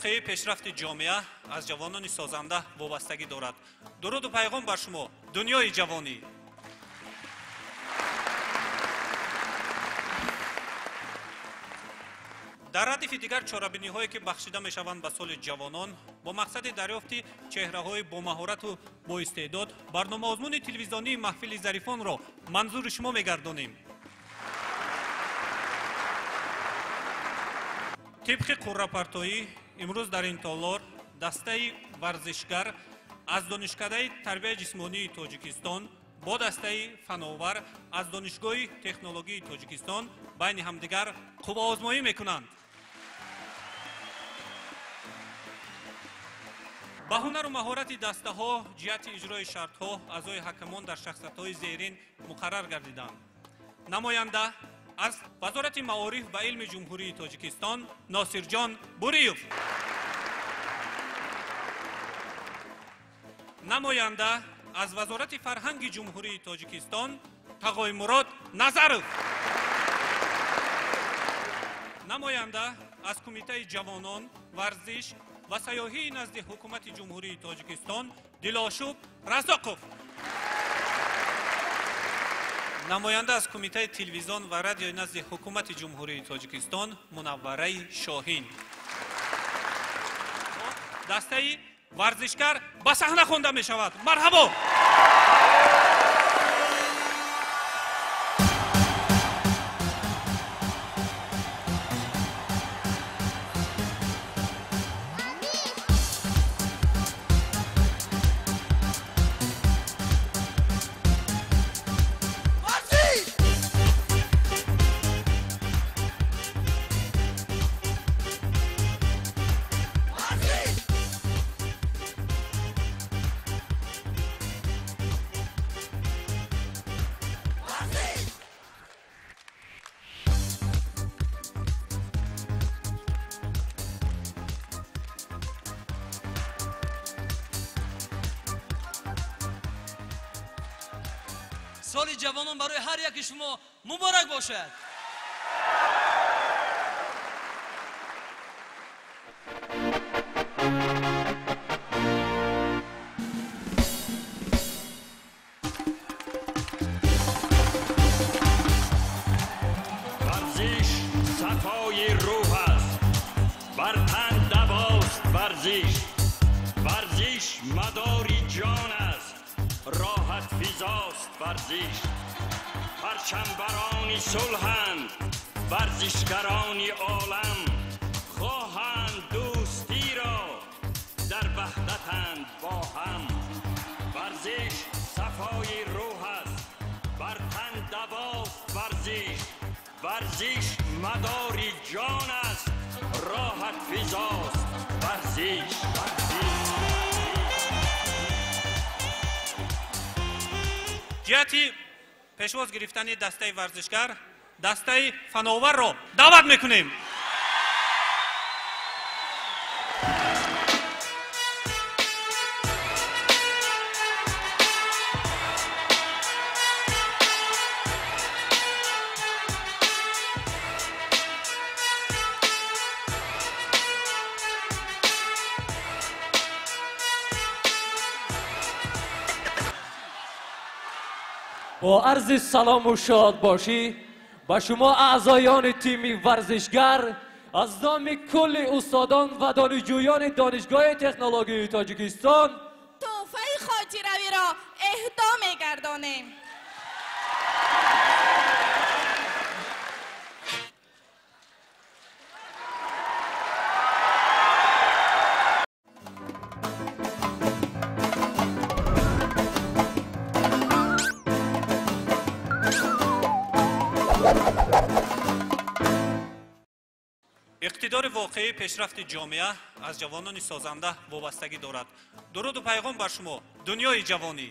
Воқеии пешрафти ҷомеа аз ҷавонони созанда вобастагӣ дорад. Дуруду пайғом бар шумо, дунёи ҷавонӣ. Дар радифи дигар чорабиниҳое ки бахшида мешаванд ба соли ҷавонон, бо мақсади дарёфти чеҳраҳои бомаҳорату боистеъдод, барномаозмуни телевизионии маҳфили зарифонро манзури шумо мегардонем. Тибқи қуррапартоӣ имрӯз дар ин толор дастаи варзишгар аз Донишкадаи тарбияи ҷисмонии Тоҷикистон бо дастаи фановар аз Донишгоҳи технологии Тоҷикистон байни ҳамдигар қувваозмоӣ мекунанд. Ба ҳунару маҳорати дастаҳо ҷиҳати иҷрои шартҳо аъзои ҳакамон дар шахсиятҳои зерин муқаррар гардиданд. Намоянда аз Вазорати маориф ва илми Ҷумҳурии Тоҷикистон Носирҷон Буриев, намоянда аз Вазорати фарҳанги Ҷумҳурии Тоҷикистон Тағоймурод Назаров, намоянда аз Кумитаи ҷавонон, варзиш ва сайёҳии назди Ҳукумати Ҷумҳурии Тоҷикистон Дилошуб Разоқов, намоянда аз Кумитаи телевизион ва радиои назди Ҳукумати Ҷумҳурии Тоҷикистон Мунаввараи Шоҳин. Дастаи варзишгар ба саҳна хонда мешавад. Марҳабо! Соли ҷавонон барои ҳар яки шумо муборак бошад. Варзиш сафои рӯҳ аст, бар тан давост варзиш. Варзиш мадори ҷон аст, роҳат физост варзиш. Парчамбарони сулҳанд варзишгарони олам, хоҳанд дӯстиро, дар ваҳдатанд бо ҳам. Варзиш сафои рӯҳ аст, бар тан давост варзиш. Варзиш мадори ҷон аст, роҳат физост варзиш. Ҷиҳати пешвоз гирифтани дастаи варзишгар дастаи фановарро даъват мекунем. Бо арзи салому шодбошӣ ба шумо аъзоёни тими варзишгар аз номи кулли устодон ва донишҷӯёни Донишгоҳи технологияи Тоҷикистон тӯҳфаи хотиравиро эҳдо мегардонем. Иқтидори воқеии пешрафти ҷомеа аз ҷавонони созанда вобастагӣ дорад. Дуруду пайғом бар шумо, дунёи ҷавонӣ.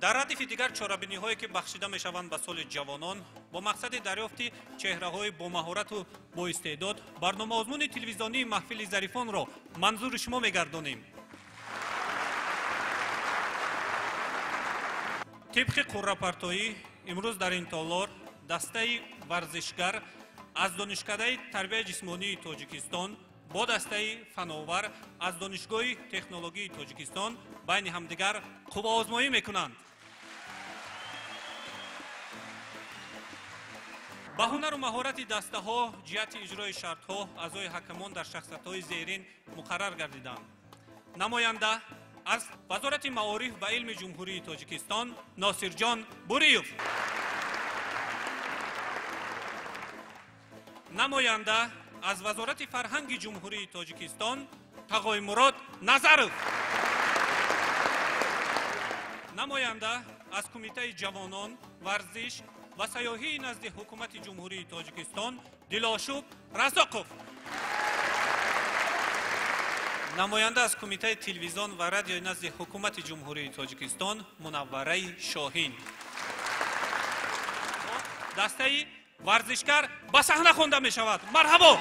Дар радифи дигар чорабиниҳое ки бахшида мешаванд ба соли ҷавонон, бо мақсади дарёфти чеҳраҳои бомаҳорату боистеъдод, барномаозмуни телевизионии маҳфили зарифонро манзури шумо мегардонем. Тибқи қуррапартоӣ имрӯз дар ин толор Дастаи варзишгар аз Донишкадаи тарбияи ҷисмонии Тоҷикистон бо дастаи фановар аз Донишгоҳи технологии Тоҷикистон байни ҳамдигар қувваозмоӣ мекунанд. Ба ҳунару маҳорати дастаҳо ҷиҳати иҷрои шартҳо аъзои ҳакамон дар шахсиятҳои зерин муқаррар гардиданд. Намоянда аз Вазорати маориф ва илми Ҷумҳурии Тоҷикистон Носирҷон Буриев. Намоянда аз Вазорати фарҳанги Ҷумҳурии Тоҷикистон Тағоймурод Назаров. Намоянда аз Кумитаи ҷавонон, варзиш ва сайёҳии назди Ҳукумати Ҷумҳурии Тоҷикистон Дилошуб Разоқов. Намоянда аз Кумитаи телевизион ва радиои назди Ҳукумати Ҷумҳурии Тоҷикистон Мунаввараи Шоҳин. Дастаи варзишгар ба саҳна хонда мешавад. Марҳабо!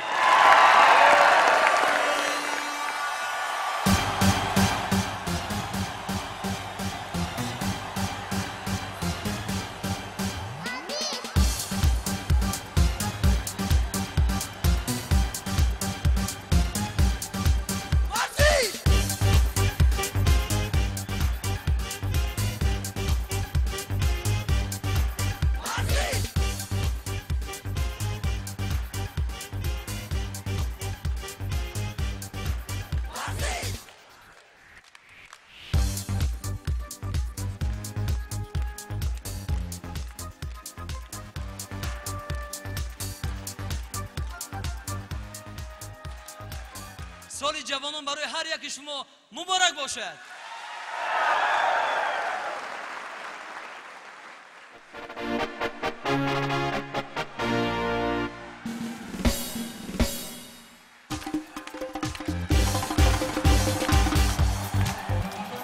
Соли ҷавонон барои ҳар яки шумо муборак бошад.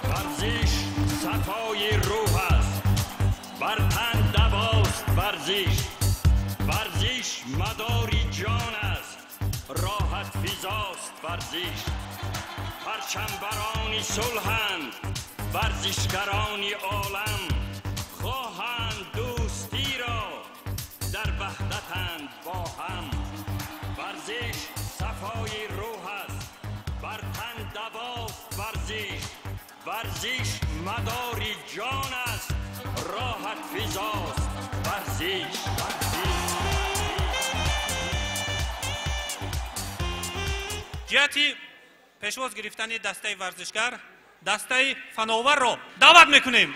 Варзиш сафои рӯҳ аст, бар тан давост варзиш. Варзиш мадори ҷон аст, роҳат физост варзиш. Парчамбарони сулҳанд, варзишгарони олам, хоҳанд дӯстиро, дар ваҳдатанд бо ҳам. Варзиш сафои рӯҳ аст, бар тан давост варзиш. Варзиш мадори ҷон аст, роҳат физост варзиш. Ҷиҳати пешвоз гирифтани дастаи варзишгар дастаи фановарро даъват мекунем.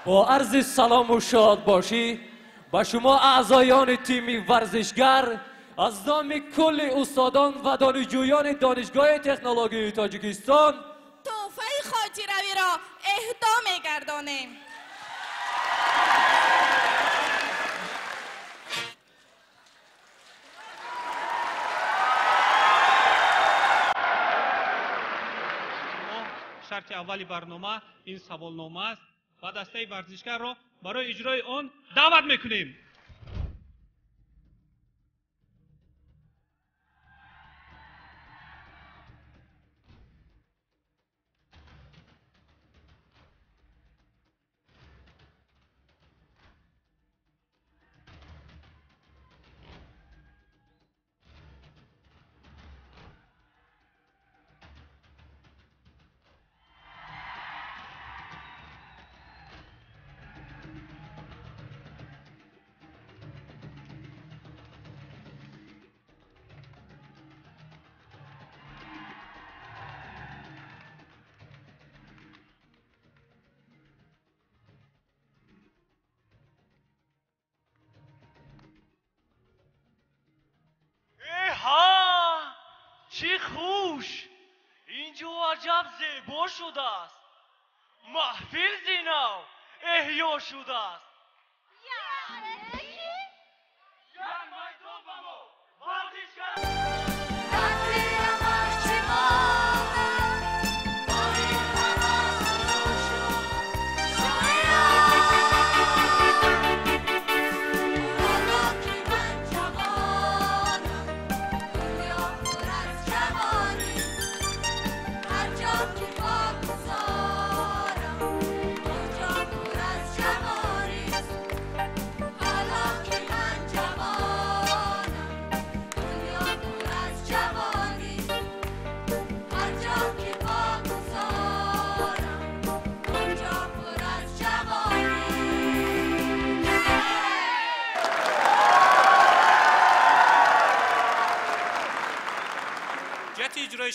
Бо арзи салому шодбошӣ ба шумо аъзоёни тими варзишгар аз номи кулли устодон ва донишҷӯёни Донишгоҳи технологияи Тоҷикистон тӯҳфаи хотиравиро эҳдо мегардонем. Шарти аввали барнома ин саволнома аст ва дастаи варзишгарро барои иҷрои он даъват мекунем. Чӣ хуш! Инҷо аҷаб зебо шудааст. Маҳфил зинав эҳё шудааст. Як майдон ба мо варзишгар. Такбирамаш чӣ мо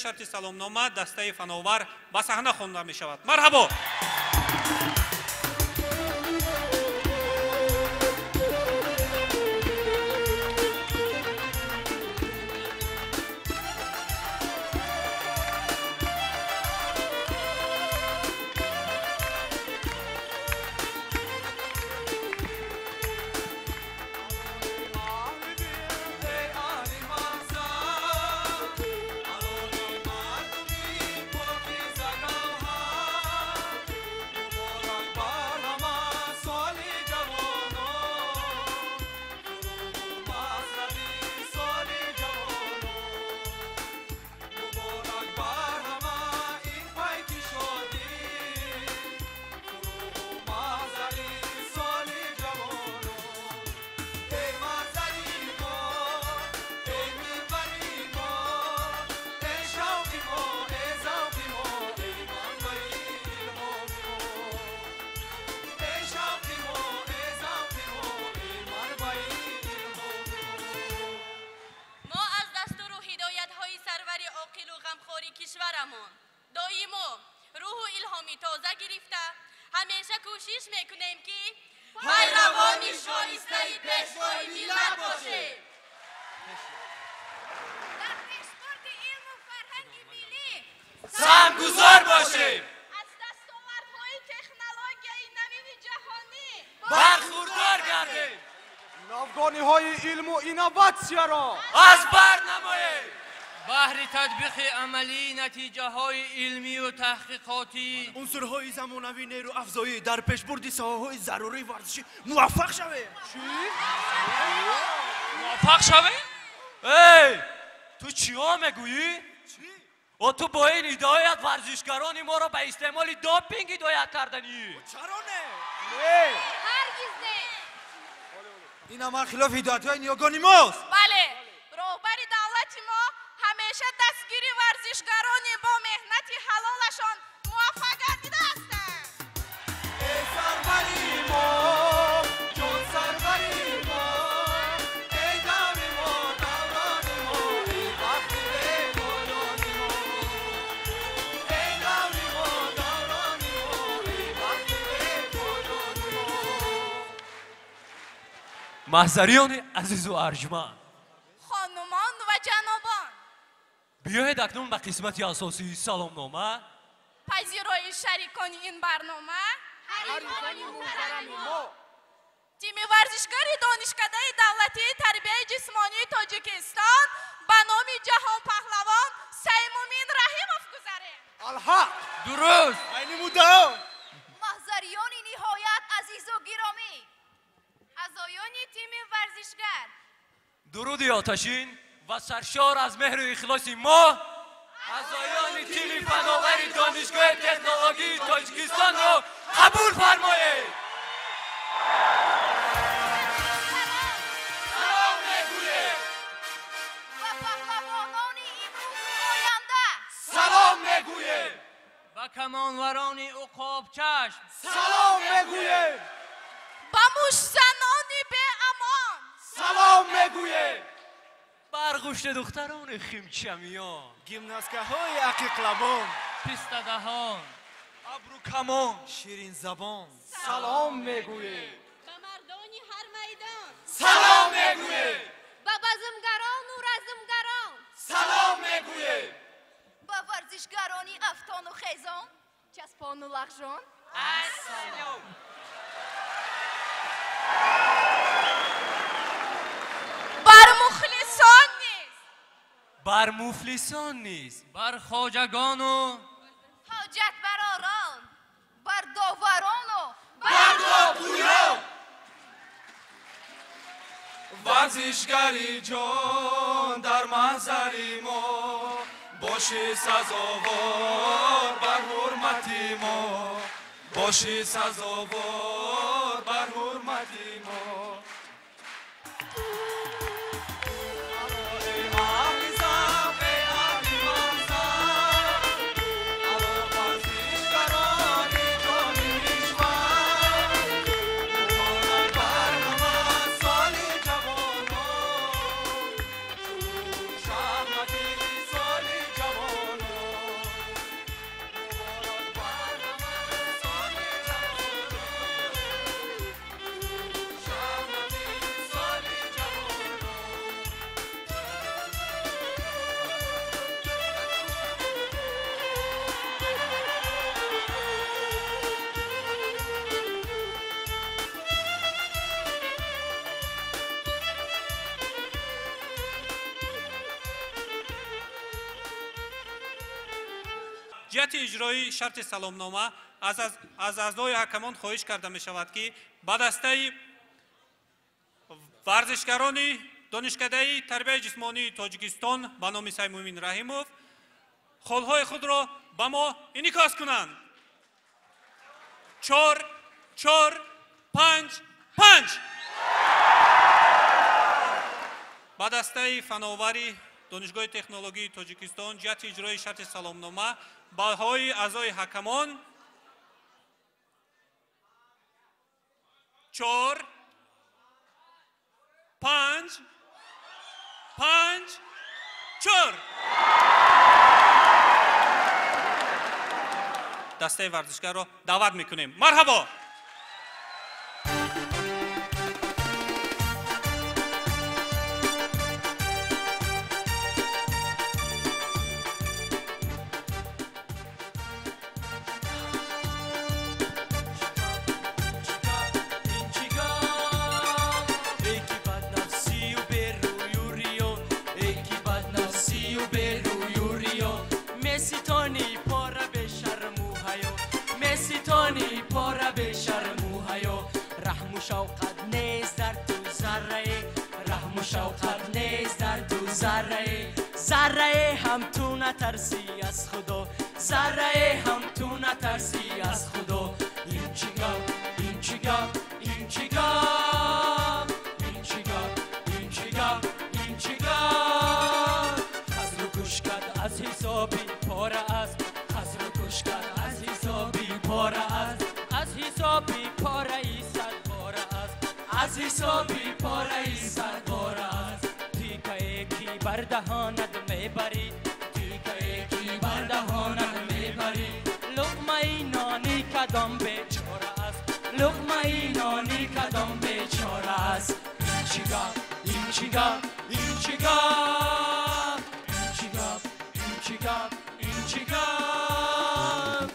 Шарти саломнома дастаи фановар ба саҳна хонда мешавад. Марҳабо! Саҳмгузор бошем, аз дастовардҳои технологияи навини ҷаҳонӣ бархурдор гардем, навгониҳои илму инноватсияро аз бар намоем, баҳри татбиқи амалии натиҷаҳои илмию таҳқиқотӣ унсурҳои замонавии нерӯафзоӣ дар пешбурди соҳаҳои зарурии варзишӣ муваффақ шавем. Чӣ? Муваффақ шавем? Эй, ту чиҳо мегӯӣ? О, ту бо ин ҳидоят варзишгарони моро ба истеъмоли допинг ҳидоят карданӣ. Чаро не? Не! Ҳаргиз не! Ин амал хилофи ҳидоятҳои ниёгони мост. Бале, роҳбари давлати мо ҳамеша дастгири варзишгарони бо меҳнати ҳалолашон муваффақ гардида ҳастанд. Эй сарвари мо, ҷон сарвари мо, эй даври мо, даврони мо, эй бахти бепоёни мо, эй даври мо, даврони мо, эй бахти бепоёни мо. Маҳзариёни азизу арҷманд, хонумон ва ҷанобон, биёед акнун ба қисмати асосии саломнома. Пазирои шарикони ин барнома ҳарифони муҳтарами мо, тими варзишгари Донишкадаи давлатии тарбияи ҷисмонии Тоҷикистон ба номи ҷаҳонпаҳлавон Саймумин Раҳимов гузарем. Алҳақ! Дуруст! Айни муддао! Маҳзариёни ниҳоят азизу гиромӣ, аъзоёни тими варзишгар, дуруди оташин ва саршор аз меҳру ихлоси мо аъзоёни тими фановари Донишгоҳи технологии Тоҷикистонро қабул фармоед. Салом мегӯем ба паҳлавонони имрӯзу оянда, салом мегӯем ба камонварони уқобчашм, салом мегӯем ба муштзанони беамон, салом мегӯем барғушти духтарони химчамиён, гимнасткаҳои ақиқлабон, пистадаҳон, абрукамон, ширинзабон, салом мегӯем ба мардони ҳар майдон, салом мегӯем ба базмгарону размгарон, салом мегӯем ба варзишгарони афтону хезон, часпону лағжон. Ассалом! Бар мухлисон низ, бар муфлисон низ, бар хоҷагону ҳоҷатбаророн, бар доварону бар додгӯён. Варзишгари ҷон дар маҳзари мо боши сазовор бар ҳурмати мо, боши сазовор бар ҳурмати мо. Эй аҳли зам, эй аҳли мансаб, ало варзишгарони ҷони кишвар, муборак бар ҳама соли ҷавонон, шаҳмати соли ҷавонон. Ҷиҳати иҷрои шарти саломнома аз аъзои ҳакамон хоҳиш карда мешавад, ки ба дастаи варзишгарони Донишкадаи тарбияи ҷисмонии Тоҷикистон ба номи Саймумин Раҳимов холҳои худро ба мо инъикос кунанд. 4 4 5 5. Ба дастаи фановари Донишгоҳи технологии Тоҷикистон ҷиҳати иҷрои шарти саломнома баҳои аъзои ҳакамон 4 5 5 4. Дастаи варзишгарро даъват мекунем. Марҳабо! شوقت نیست در تو ذره، رحم و شوقت نیست در تو ذره، ذره هم تو نترسی از خدا، ذره هم تو نترسی از خدا. این چی گپ، این چی گپ، این چی گپ، این چی گپ، این چی گپ، این چی گپ. خسرو کشکد از حسابی پاره است، خسرو کشکد از حسابی پاره است، از حسابی پاره ایست، از حسابی پاره صد بار است. تیکه کی بر دهانت میبری، تیکه کی بر دهانت میبری، لقمه نانی کدام بیچاره است، لقمه نانی کدام بیچاره است. این چی گپ، این چی گپ، این چی گپ، این چی گپ، این چی گپ، این چی گپ.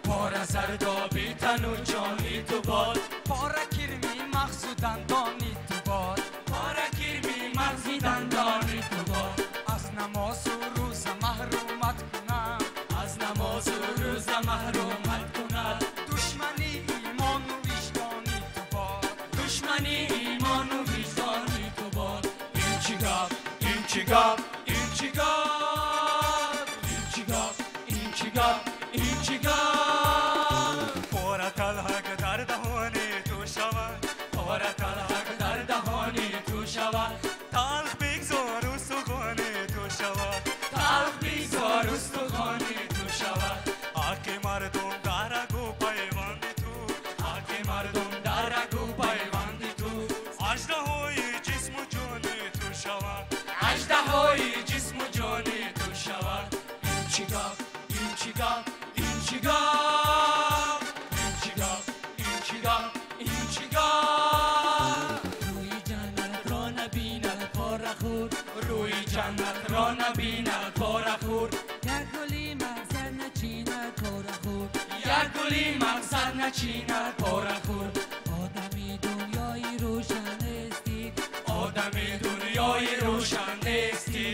پاره زردابی تن و جانی تو باد، پاره کرمی مغز و دندانی تو باد، پاره کرمی مغز و دندانی تو باد. از نماز و روزه محرومت کند، از نماز و روزه محرومت کند. دشمنی ایمان و وجدانی تو باد، دشمنی ایمان و وجدانی تو باد. این چی گپ، این چی گپ، این چی گپ، این چی گپ، این چی گپ، این چی گپ. تلخ بگذار استخوان تو شود، تلخ بگذار استخوان تو شود. حق مردم در رگ و پیوند تو، حق مردم در رگ و پیوند تو. اژدهای جسم و جان تو شود، اژدهای جسم و جان تو شود. این چی گپ، این چی گپ، این چی گپ، این چی گپ، این چی گپ، این چی گپ. روی جنت را نبیند پاره خور، یک گلی مقصد نچیند پاره خور، یک گلی مقصد نچیند پاره خور. آدمی دنیای روشن نیستی، آدمی دنیای روشن نیستی،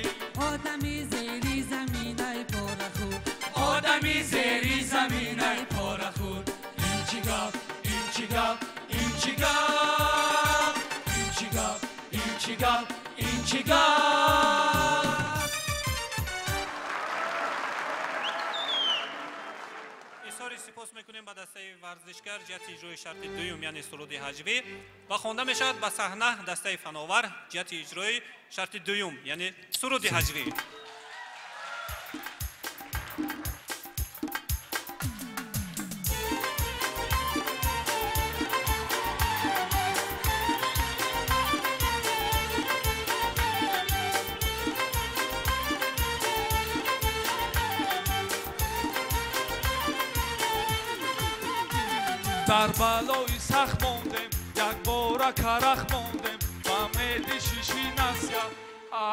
آدمی زیری زمینه پاره خور، آدمی زیری زمینه پاره خور. این چی گپ، این چی گپ، این چی گپ، این چی گپ، این چی گپ، این چی گپ. Изҳори сипос мекунем ба дастаи варзишгар ҷиҳати иҷрои шарти дуюм, яъне суруди ҳаҷвӣ, ва хонда мешавад ба саҳна дастаи фановар ҷиҳати иҷрои шарти дуюм, яъне суруди ҳаҷвӣ. Дар балои сахт мондем, якбора карах мондем, ба меди шиши насия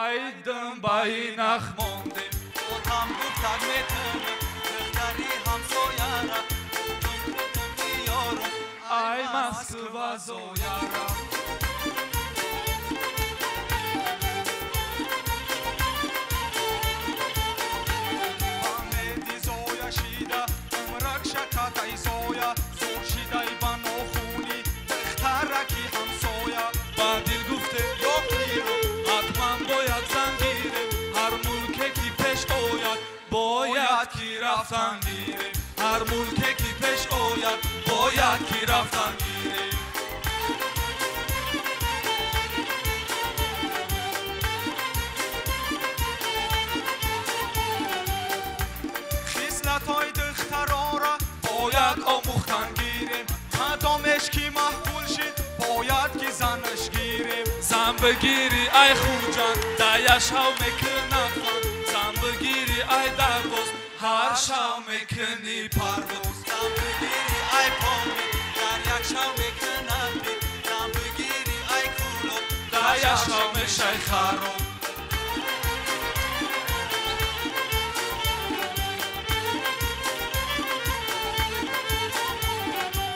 айдим баи нах мондем. Отам гуфтак метавонам, духтари ҳамсояра, худам биёрам, ай Москва зояра. ки рафтан гирем. Ҳар мулке ки пеш ояд, бояд ки рафтан гирем. Хислатҳои духтарора бояд омӯхтан гирем. Кадомеш ки маҳбул шид, бояд ки занаш гирем. Зан бигирӣ ай Хуҷанд, дая шав мекунад фан. Зан бигирӣ ай Дарвоз, ҳар шав мекунӣ парвоз. Зан бигирӣ ай Помир, дар як шав мекунад пир. Зан бигирӣ ай Кӯлоб, дая шав мешай хароб.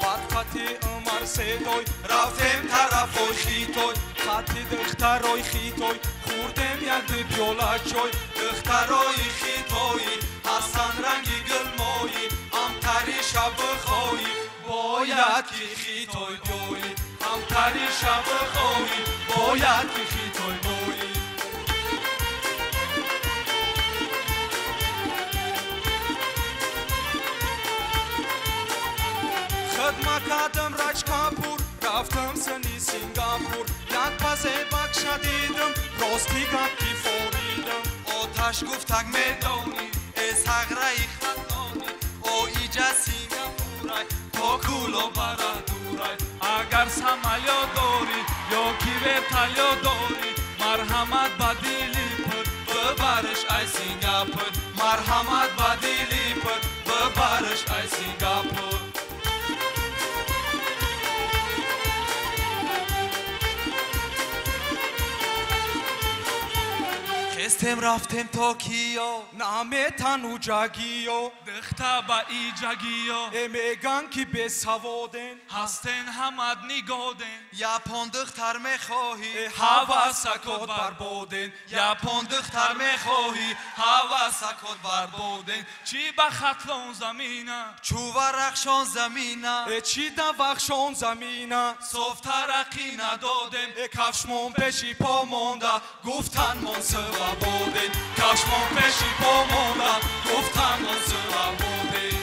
Барқати Умар седой, рафтем тарафои Хитой. Хати духтарои Хитой, хӯрдем як ду пиёла чой. Духтарои Хитоӣ ҳастанд ранги гулмоӣ, ҳамтари шабхоҳӣ бояд ки Хитой биёӣ. Ҳамтари шабхоҳӣ бояд ки Хитой биёӣ. Хидмат кардам Раҷ Капур, рафтам сини Сингапур. Як пазе бакша дидам, рости гап ки форидам. Оташ гуфтак медонӣ, э сағраи Хатлонӣ, о иҷа Сингапурай, то Кӯлоб бара дурай. Агар самолёт дорӣ ё ки вертолёт дорӣ, марҳамат ба дили пур бибариш ай Сингапур. Марҳамат ба дили пур бибариш ай Сингапур. Хестем рафтем Токио, наметану ҷагиё. Духта ба иҷагиё, э меган ки бесаводен. Ҳастен ҳамад нигоден. Япон духтар мехоҳӣ, э ҳавасакот барбоден. Япон духтар мехоҳӣ, ҳавасакот барбоден. Чӣ ба Хатлон замина, чӯ варахшон замина, э чӣ давахшон замина. Соф тараққӣ надодем, э кафшмон пеши по монда, гуфтанмон сувабоден. Кафшмон пеши по монда, гуфтанмон сувабоден.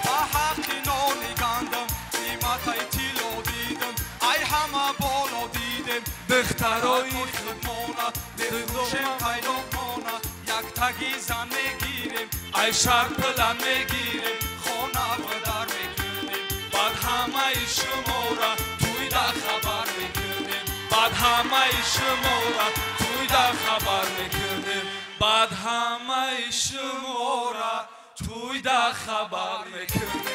Ба ҳаққи нони гандум, қиматаи тилло дидам, ай ҳама боло дидем. Духтарои худмона, мефурӯшем тайлоқмона, яктаги зан мегирем, ай шарқ пилан мегирем, хона ба дар мекунем. Баъд ҳамаи шумора тӯйда хабар мекунем. Баъд ҳамаи шумора тӯйда хабар мекунем. Баъд ҳамаи шумора тӯйда хабар мекунем.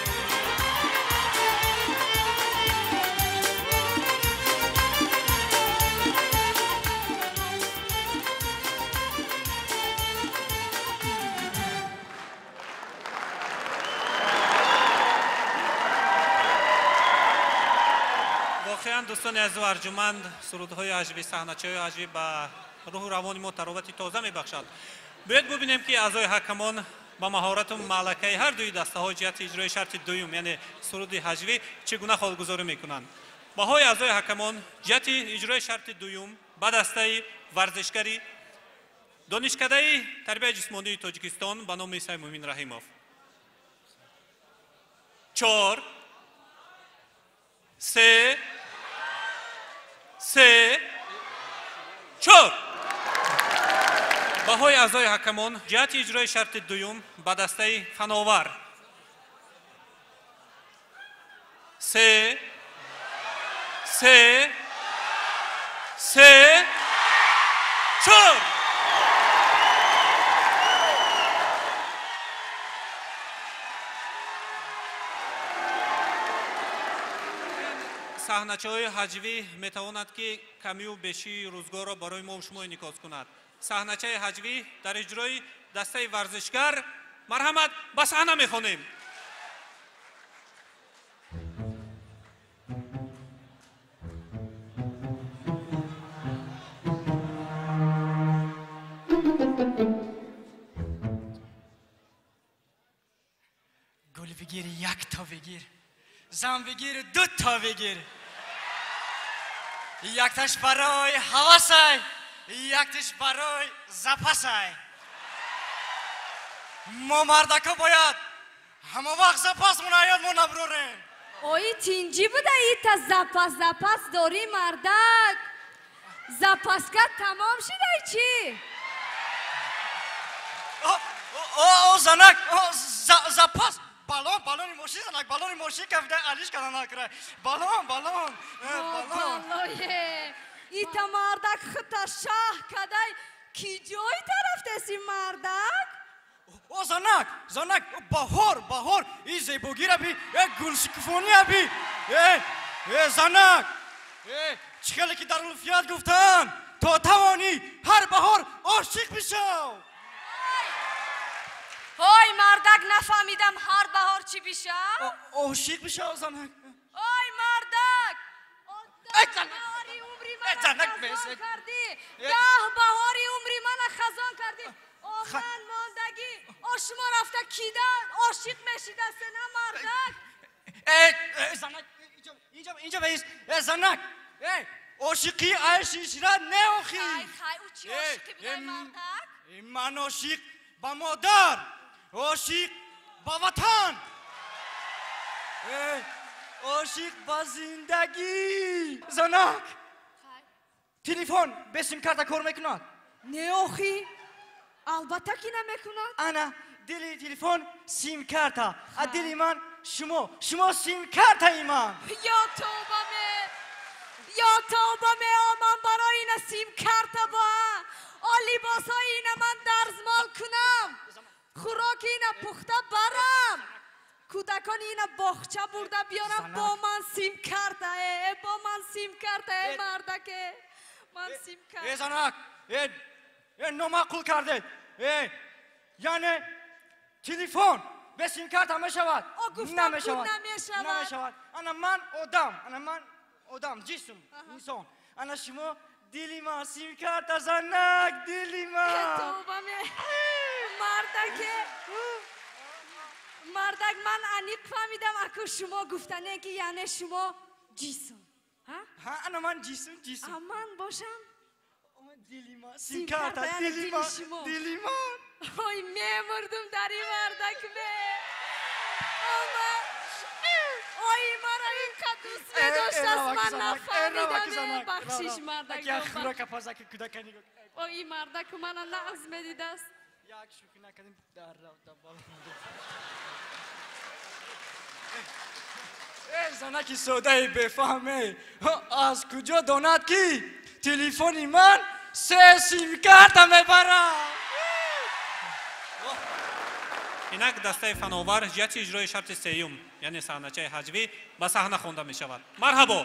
Воқеан, дӯстони азизу арҷуманд, сурудҳои ҳаҷвӣ, саҳначаҳои ҳаҷвӣ ба рӯҳу равони мо таровати тоза мебахшад. Биёед бубинем, ки аъзои ҳакамон ба маҳорату маълакаи ҳар дуи дастаҳо ҷиҳати иҷрои шарти дуюм, яъне суруди ҳаҷвӣ, чӣ гуна холгузорӣ мекунанд. Баҳои аъзои ҳакамон ҷиҳати иҷрои шарти дуюм ба дастаи варзишгари Донишкадаи тарбияи ҷисмонии Тоҷикистон ба номи Саймумин Раҳимов 4, 3, 3, 4. Баҳои аъзои ҳакамон ҷиҳати иҷрои шарти дуюм ба дастаи фановар 3, 3, 3, 4. Саҳначаҳои ҳаҷвӣ метавонад, ки камию бешии рӯзгорро барои мо шумо инъикос кунад. Саҳначаи ҳаҷвӣ дар иҷрои дастаи варзишгар, марҳамат, ба саҳна мехонем. бигир якта бигир, зан бигир дута бигир. Якташ барои ҳавасай, якташ барои запасай. Мо мардако бояд ҳама вақт запасмон аёдмон наброрем. Ои тинҷӣ буда ита запас запас дорӣ мардак. Запаска тамом шидай чӣ? О, занак, запас балон, балони мошин занак, балони мошин кафида алиш када накра. Балон, балон, балон. Балое. Ита мардак хита шаҳ кадай. Ки ҷой тарафтеси мардак? О, занак, занак, баҳор, баҳор, и зебогира би, э, гулшукуфония би. Э, э, занак. Э, чӣ хеле ки дар улфият гуфтанд, то тавонӣ ҳар баҳор ошиқ бишав. Ой, мардак, нафаҳмидам, ҳар баҳор чӣ бишав? Ошиқ бишав, занак. Ой, мардак! Баҳори умри мана хазон кардӣ. 10 баҳори умри мана хазон кардӣ. О, ман мондагӣ. О, шумо рафта кида ошиқ мешидасе, на мардак? Э, занак, инҷо, инҷо баис. Э, занак, э, ошиқи айши ишрат не охи. Хай, хай, ӯ чӣ ошиқӣ будай, мардак? Ман ошиқ ба модар, ошиқ ба ватан, ошиқ ба зиндагӣ. Занак, телефон бе симкарта кор мекунад? Не охи, албатта ки намекунад. Ана дили телефон симкарта, а дили ман шумо, шумо симкартаи ман. Ё тавба ме, ё тавба ме, о ман барои ина симкарта ба о либосҳои ина ман дарзмол кунам, хӯроки ина пухта барам, кӯдакони ина боғча бурда биёрам, бо ман симкарта, э, бо ман симкарта, э, мардаке, ман симкарта. Э, занак, э, э, номаъқул кардед. Э, яъне телефон бе симкарта мешавад? Намешавад, намешавад. Ана ман одам, ана ман одам, ҷисм, инсон, ана шумо дили ман симкарта, занак, дили ман. Тавба ме, мардаке, мардак, ман аниқ фаҳмидам, аку шумо гуфтане ки яъне шумо ҷисм. Ҳа, ана ман ҷисм, ҷисм. А ман бошам дили ман симкарта, дили ман, дили ман. Ой, мемурдум дар ин мардак ме. Ой, мара инқадр дӯст медоштаст, ман нафаҳмидам. Бахшиш, мардак. Як хӯрока пазаки кӯдака нигоҳ. Ой, ин мардак мана нағз медидааст. Як шӯхӣ накардем, дар рафта бало. Э, занаки содаи бефаҳме, аз куҷо донад ки телефони ман 3 симкарта мебарад? Инак дастаи фановар ҷиҳати иҷрои шарти сеюм, яъне саҳначаи ҳаҷвӣ, ба саҳна хонда мешавад. Марҳабо!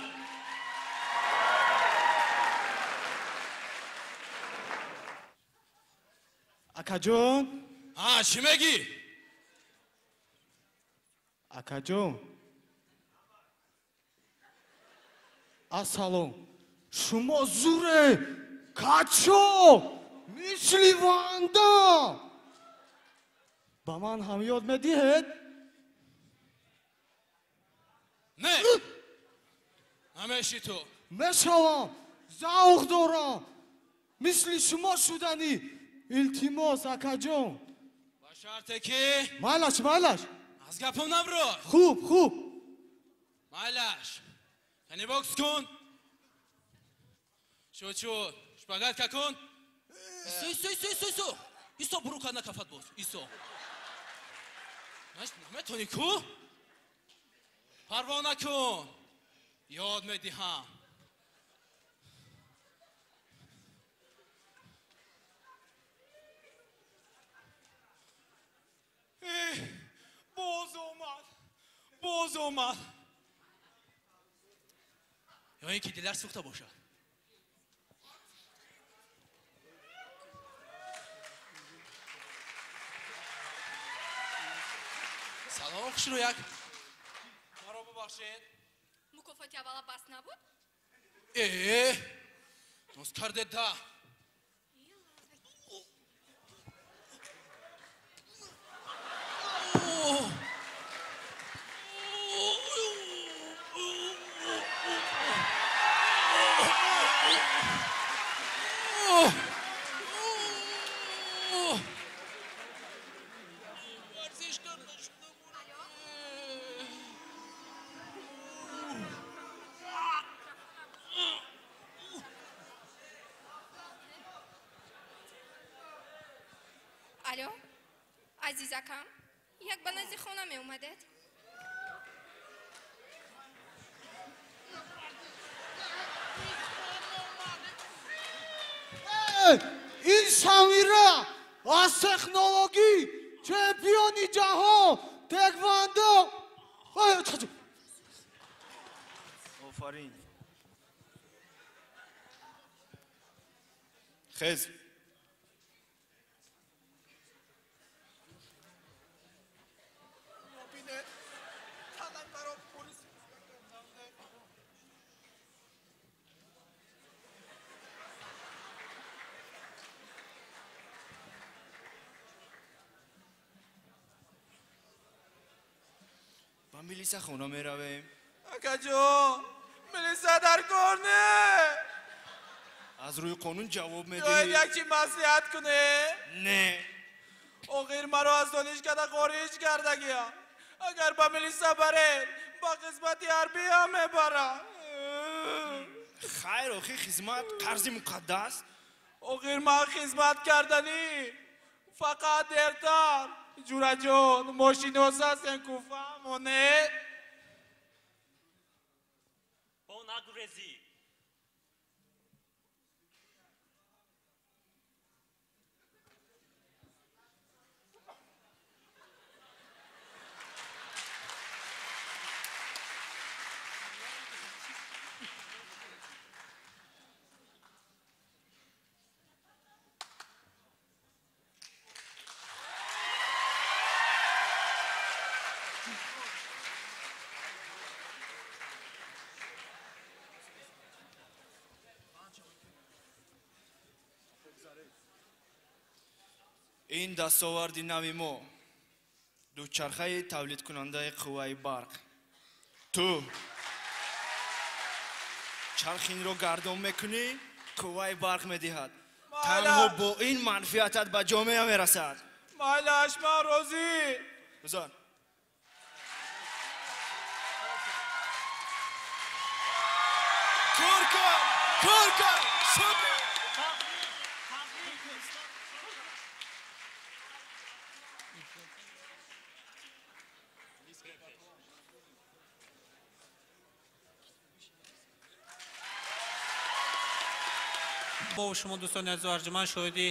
Акаҷон. Ҳа, чӣ мегӣ? Акаҷон. Ассалом. Шумо зуре, качо, мисли ванда. Ба ман ҳам ёд медиҳед? Не, намешӣ ту. Мешавам, завқ дорам. Мисли шумо шуданӣ. Илтимос, акаҷон. Ба шарте ки майлаш, майлаш. Аз гапам набро. Хуб, хуб. Майлаш. Кани бокс кун. Шуд, шуд. Шпагатка кун. Исо, исо, исо, исо, исо. Исо, бурука накафат боз. Исо. Наметонӣ ку? Парво накун. Ёд медиҳам. Боз омад, боз омад. Ё ин ки дилар сӯхта бошад. Салом, хушрӯяк. Маро бубахшед. Мукофоти аввала бас набуд? Э, ноз кардед да. Алло, азизакам, як ба назди хона меомадед? Ин Самира аз технологӣ чемпиони ҷаҳон тэквондо. Офарин. Хез. Ба милиса хона меравем. Акаҷон, милиса дар кор не. Аз рӯи қонун ҷавоб медиҳӣ. Бояд як чи маслиҳат кунӣ? Не. Охир маро аз донишкада хориҷ кардагиям. Агар ба милиса баред, ба қисмати ҳарбӣ ҳам мебарам. Хайр, охир хизмат қарзи муқаддас. Охир ман хизмат карданӣ. Фақат дертар. Ҷураҷон, мошинос ҳастем ку фаҳмоне? Бо нагурезӣ. Ин дастоварди нави мо, дучархаи тавлидкунандаи қувваи барқ. Ту чарх инро гардон мекунӣ, қувваи барқ медиҳад. Танҳо бо ин манфиатат ба ҷомеа мерасад. Майлаш, ман розӣ. Гузар. Кор кун, кор кун, супер! Бо шумо дӯстони азизу арҷуманд шоҳиди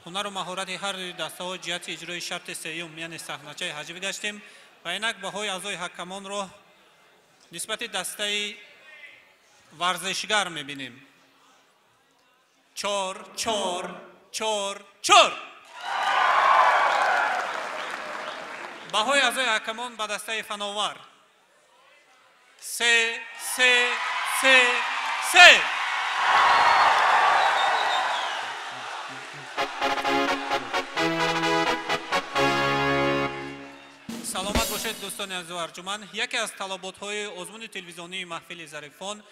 ҳунару маҳорати ҳар дуи дастаҳо ҷиҳати иҷрои шарти сеюм, яъне саҳначаи ҳаҷвӣ гаштем ва инак баҳои аъзои ҳакамонро нисбати дастаи варзишгар мебинем. 4 4 4 4. Баҳои аъзои ҳакамон ба дастаи фановар 3 3 3 3. Саломат бошед дӯстони азизу арҷуманд. Яке аз талаботҳои озмуни телевизионии маҳфили зарифон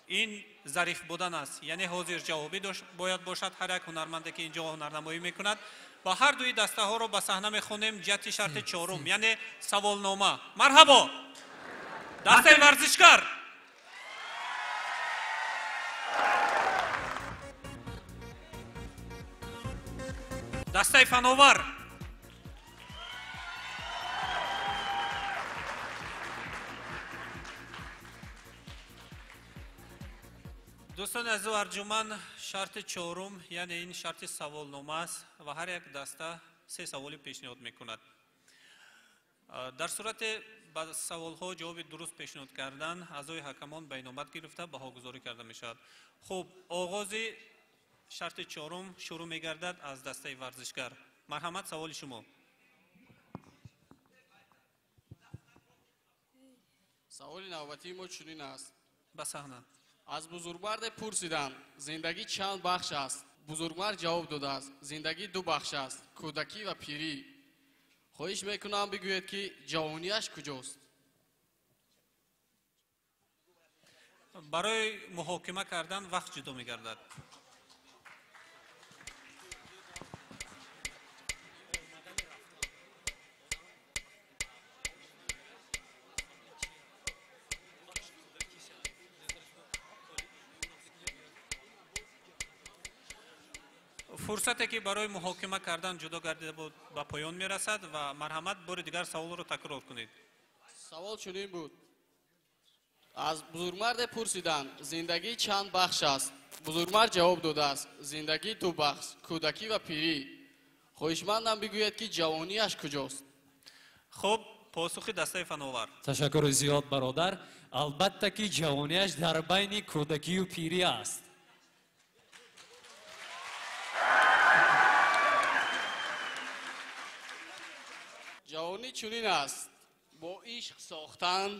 ин зариф будан аст, яъне ҳозирҷавобӣ бояд бошад ҳар як ҳунарманде ки инҷо ҳунарнамоӣ мекунад. Ва ҳар дуи дастаҳоро ба саҳна мехонем ҷиҳати шарти чорум, яъне саволнома. Марҳабо, дастаи варзишгар. Дастаи фановар. Дӯстони азизу арҷуманд, шарти чорум, яъне ин шарти саволнома аст ва ҳар як даста 3 саволи пешниҳод мекунад. Дар сурати ба саволҳо ҷавоби дуруст пешниҳод кардан, аъзои ҳакамон ба инобат гирифта баҳогузорӣ карда мешавад. Хуб, оғози шарти чорум шурӯъ мегардад аз дастаи варзишгар. Марҳамат, саволи шумо. Саволи навбатии мо чунин аст. Ба саҳна. Аз бузургмарде пурсиданд, зиндагӣ чанд бахш аст? Бузургмард ҷавоб додааст, зиндагӣ 2 бахш аст, кӯдакӣ ва пирӣ. Хоҳиш мекунам бигӯед, ки ҷавониаш куҷост? Барои муҳокима кардан вақт ҷудо мегардад. Фурсате ки барои муҳокима кардан ҷудо гардида буд ба поён мерасад ва марҳамат бори дигар саволро такрор кунед. Савол чунин буд. Аз бузургмарде пурсиданд, зиндагӣ чанд бахш аст? Бузургмард ҷавоб додааст, зиндагӣ ду бахш, кӯдакӣ ва пирӣ. Хоҳишмандам бигӯяд, ки ҷавониаш куҷост? Хуб, посухи дастаи фановар. Ташаккури зиёд, бародар. Албатта ки ҷавониаш дар байни кӯдакию пирӣ аст. Ҷавонӣ чунин аст: бо ишқ сохтан,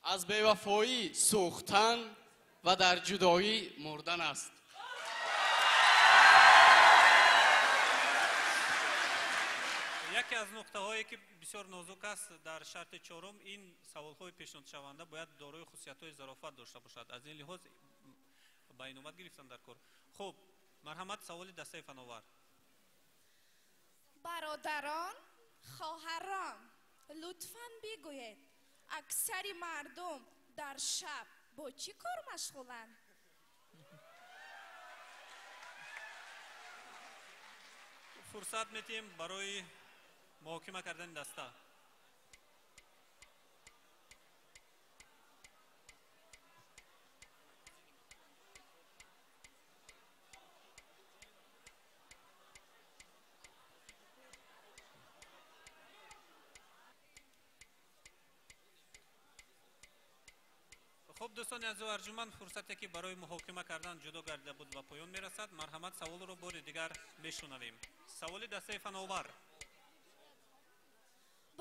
аз бевафоӣ сӯхтан ва дар ҷудоӣ мурдан аст. Яке аз нуқтаҳое ки бисёр нозук аст дар шарти чорум, ин саволҳои пешниҳодшаванда бояд дорои хусусиятҳои зарофат дошта бошад. Аз ин лиҳоз ба инобат гирифтан дар кор. Хуб, марҳамат, саволи дастаи фановар. Бародарон, хоҳарон, лутфан бигӯед, аксари мардум дар шаб бо чӣ кор машғуланд? Фурсат метиҳем барои муҳокима кардани даста. Хуб, дӯстони азизу арҷуманд, фурсате ки барои муҳокима кардан ҷудо гардида буд ба поён мерасад. Марҳамат, саволро бори дигар мешунавем. Саволи дастаи фановар.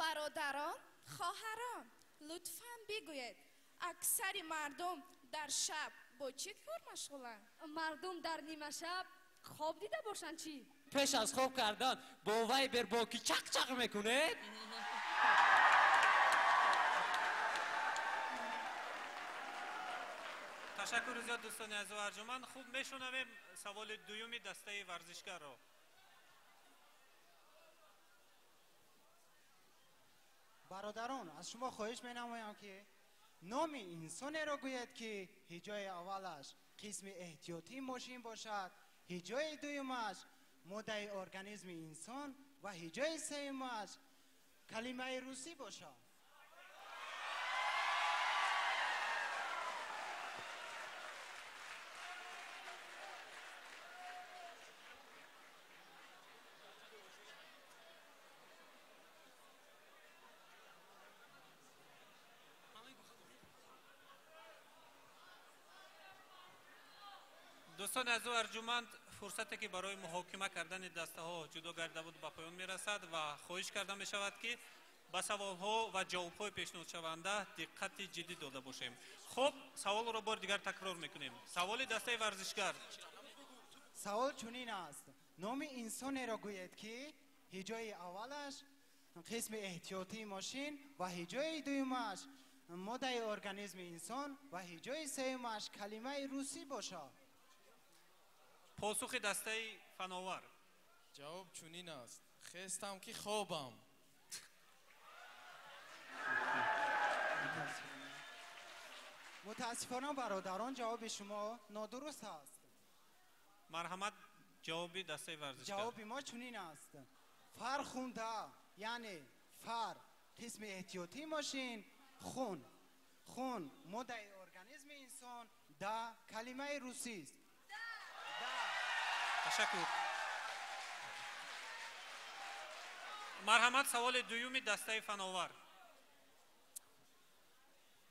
Бародарон, хоҳарон, лутфан бигӯед, аксари мардум дар шаб бо чӣ кор машғуланд? Мардум дар нимашаб хоб дида бошанд чӣ? Пеш аз хоб кардан бо вайбер бо ки чақ-чақ мекунед? Ташаккури зиёд, дӯстони азизу арҷуманд. Хуб, мешунавем саволи дуюми дастаи варзишгарро. Бародарон, аз шумо хоҳиш менамоям, ки номи инсонеро гӯед, ки ҳиҷои аввалаш қисми эҳтиётии мошин бошад, ҳиҷои дуюмаш моддаи организми инсон ва ҳиҷои сеюмаш калимаи русӣ бошад. Дӯстони азизу арҷуманд, фурсате ки барои муҳокима кардани дастаҳо ҷудо гардида буд ба поён мерасад ва хоҳиш карда мешавад, ки ба саволҳо ва ҷавобҳои пешниҳодшаванда диққати ҷиддӣ дода бошем. Хуб, саволро бори дигар такрор мекунем. Саволи дастаи варзишгар. Савол чунин аст: номи инсонеро гӯед, ки ҳиҷои аввалаш қисми эҳтиётии мошин ва ҳиҷои дуюмаш моддаи организми инсон ва ҳиҷои сеюмаш калимаи русӣ бошад. Посухи дастаи фановар. Ҷавоб чунин аст: хестам ки хобам. Мутаассифона, бародарон, ҷавоби шумо нодуруст аст. Марҳамат, ҷавоби дастаи варзишгар. Ҷавоби мо чунин аст: фархунда, яъне фар қисми эҳтиётии мошин, хун хун моддаи организми инсон, да калимаи русист. Ташаккур. Марҳамат, саволи дуюми дастаи фановар.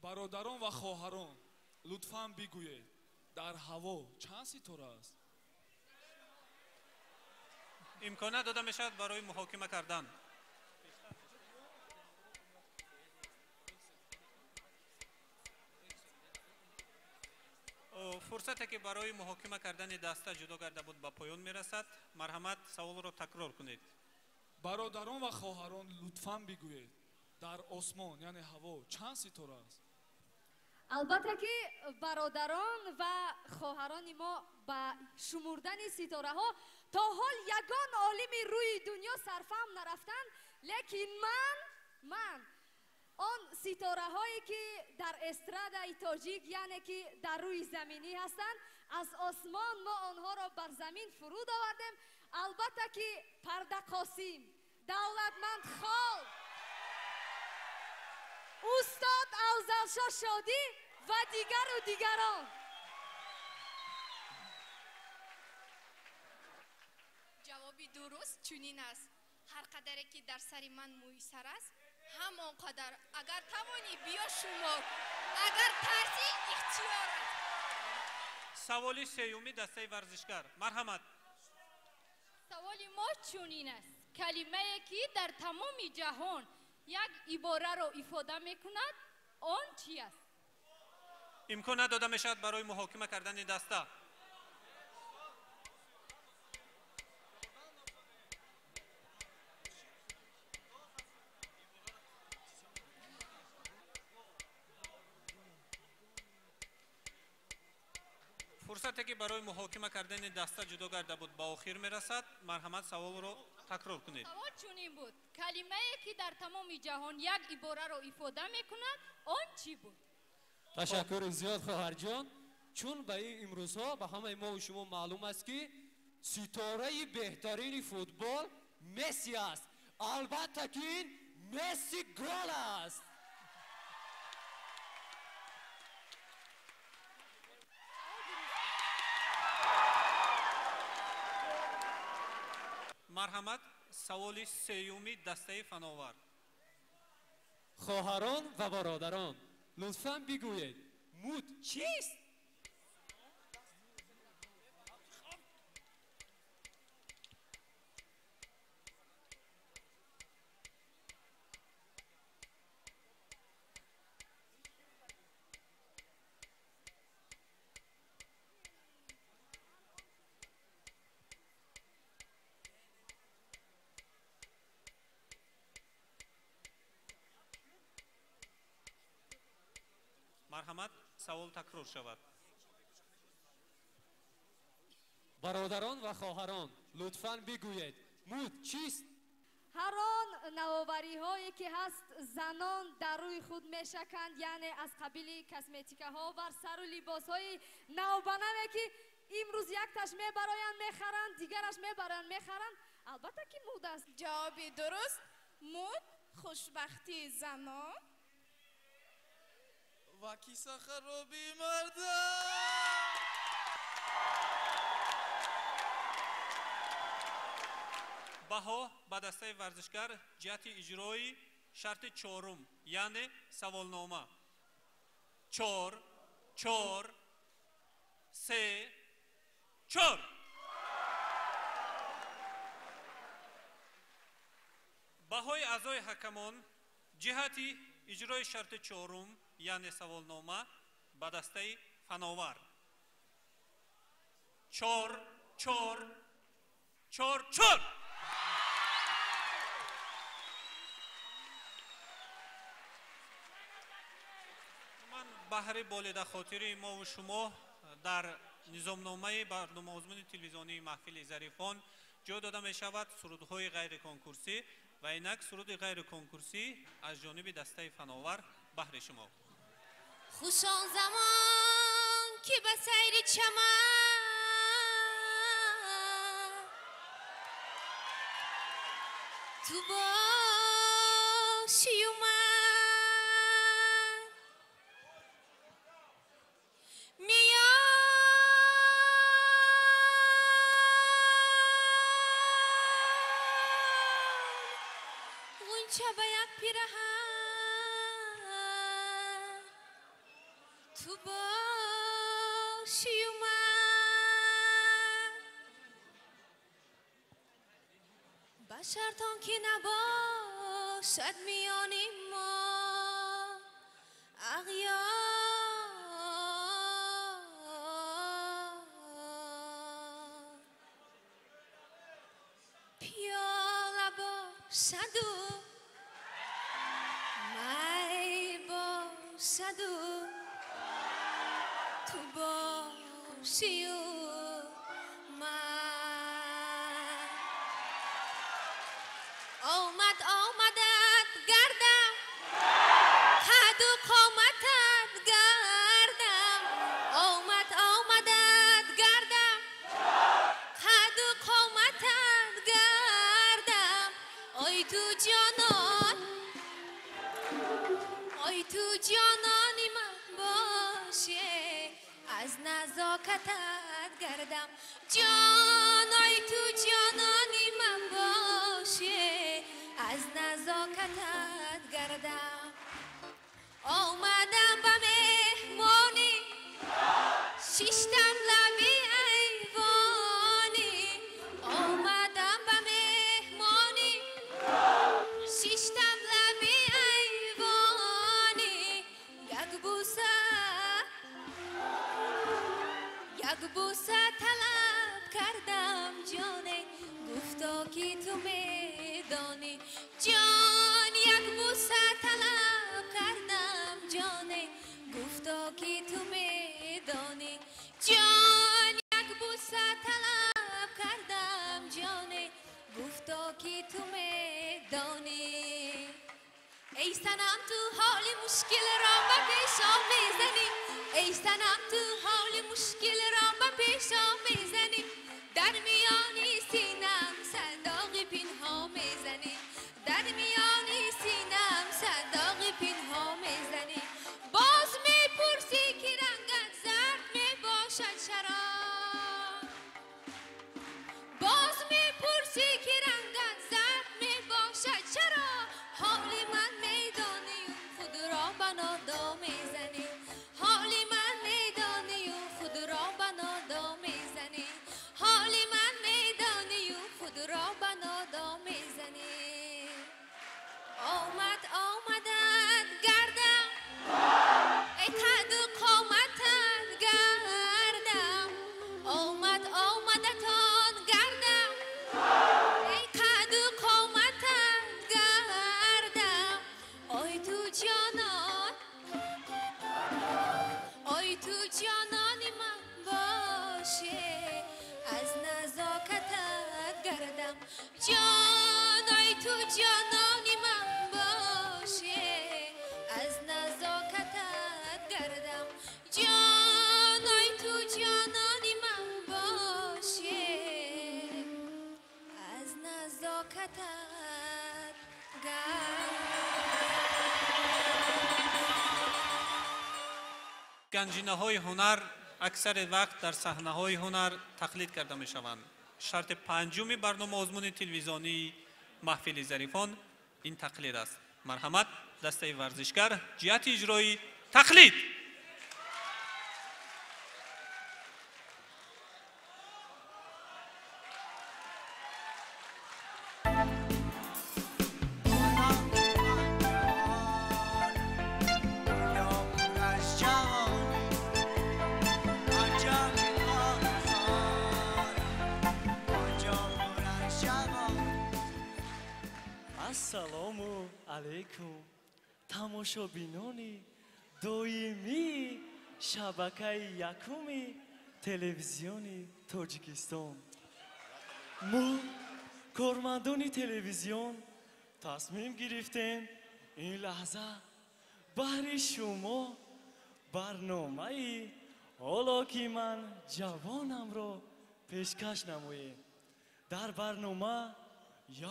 Бародарон ва хоҳарон, лутфан бигӯед, дар ҳаво чанд ситора аст? Имконият дода мешавад барои муҳокима кардан. Фурсате ки барои муҳокима кардани даста ҷудо карда буд ба поён мерасад. Марҳамат, саволро такрор кунед. Бародарон ва хоҳарон, лутфан бигӯед, дар осмон, яъне ҳаво, чанд ситора аст? Албатта ки бародарон ва хоҳарони мо ба шумурдани ситораҳо то ҳол ягон олими рӯи дунё сарфаҳм нарафтанд, лекин ман он ситораҳое ки дар эстрадаи тоҷик, яъне ки дар рӯи заминӣ ҳастанд, Аз осмон мо онҳоро бар замин фуруд овардем. Албатта ки Парда Қосим, Давлатманд Хол, устод Афзалшо Шодӣ ва дигару дигарон. Ҷавоби дуруст чунин аст: ҳар қадаре ки дар сари ман мӯи сар аст, ҳамон қадар. Агар тавонӣ, биё шумор, агар тарсӣ, ихтиёрат. Саволи сеюми дастаи варзишгар, марҳамат. Саволи мо чунин аст: калимае ки дар тамоми ҷаҳон як ибораро ифода мекунад, он чи аст? Имкон надода мешавад барои муҳокима кардани даста. Фурсате ки барои муҳокима кардани даста ҷудо карда буд, ба охир мерасад. Марҳамат, саволро такрор кунед. Савол чунин буд: калимае ки дар тамоми ҷаҳон як ибораро ифода мекунад, он чӣ буд? Ташаккури зиёд, хоҳарҷон. Чун ба ин имрӯзҳо ба ҳамаи мо шумо маълум аст, ки ситораи беҳтарини футбол Месси аст, албатта ки ин Месси гол аст. Марҳамат, саволи сеюми дастаи фановар. Хоҳарон ва бародарон, лутфан бигӯед, муд чист? Марҳамат, савол такрор шавад. Бародарон ва хоҳарон, лутфан бигӯед, муд чист? Ҳар он навовариҳое ки ҳаст, занон дар рӯи худ мешаканд, яъне аз қабили косметикаҳо бар сару либосҳои навбанаве ки имрӯз якташ мебароянд мехаранд, дигараш мебаранд мехаранд, албатта ки муд аст. Ҷавоби дуруст: муд хушбахтии занон ва киса хароби мардон. Баҳо ба дастаи варзишгар ҷиҳати иҷрои шарти чорум, яъне саволнома: 4, 4, 3, 4. Баҳои аъзои ҳакамон ҷиҳати иҷрои шарти чорум, яъне саволнома, ба дастаи фановар: 4, 4, 4, 4. Ман баҳри болидахотири мову шумо дар низомномаи барномаозмуни телевизионии маҳфили зарифон ҷой дода мешавад сурудҳои ғайриконкурсӣ ва инак суруди ғайриконкурсӣ аз ҷониби дастаи фановар баҳри шумо. Хуш он замон ки ба сайри чаман ту бошию ман миён ғунча ба як пираҳан ту бошию ман, ба шарт он ки набошад миёни мо ағёр. Пиёла бошаду май бошаду ту бошию ман. Омад омадат гардам, қаду қоматат гардам, омад омадат Ой ту ҷонон, ой ту ҷонони ман боше, аз назокатат гардам. Ҷон, ой ту ҷонони ман боше, аз назокатат гардам. Омадам ба меҳмонӣ, шиштам лаби айвонӣ. Омадам ба меҳмонӣ, шиштам лаби айвонӣ. Як буса, як буса талаб кардам, ҷоне, гуфто ки ту медонӣ. Ҷон, як буса талаб кардам, ҷоне, гуфто ки ту медонӣ. Ҷон, як буса талаб кардам, ҷоне, гуфто ки ту медонӣ. Эй санам, ту ҳоли мушкилро ба пешам мезанӣ. Эй санам, ту ҳоли мушкилро ба пешам мезанӣ. Дар миёни синам садоқи пинҳо мезанӣ. Дар миёни синам садоқи пинҳо мезанӣ. Боз мепурсӣ ки рангат зард мебошад чаро? Боз мепурсӣ ки рангат зард мебошад чаро? Ҳоли ман медонӣ, худро ба нодо мезанӣ. Ҳоли ман медонӣ, худро ба нодо мезанӣ. Ҳоли ман медонӣ, худро ба нодо мезанӣ. Омад омадат гардам, эй қаду қоматат гардам. Омад омадатон гардам, эй қаду қоматат гардам. Ой ту ҷонон, ой ту ҷонони ман боше, аз назокатат гардам. Ҷон, ой ту ҷонони ман боше, аз назокатат гардам. Ҷон, ой ту ҷонони ман боше, аз назокатат гардам. Ганҷинаҳои ҳунар аксари вақт дар саҳнаҳои ҳунар тақлид карда мешаванд. Шарти панҷуми барнома озмуни телевизионии маҳфили зарифон ин тақлид аст. Марҳамат, дастаи варзишгар ҷиҳати иҷрои тақлид. Ассалому алайкум, тамошобинони доимии шабакаи якуми телевизиони Тоҷикистон. Мо кормандони телевизион тасмим гирифтем ин лаҳза баҳри шумо барномаи ҳоло ки ман ҷавонамро пешкаш намоем. Дар барнома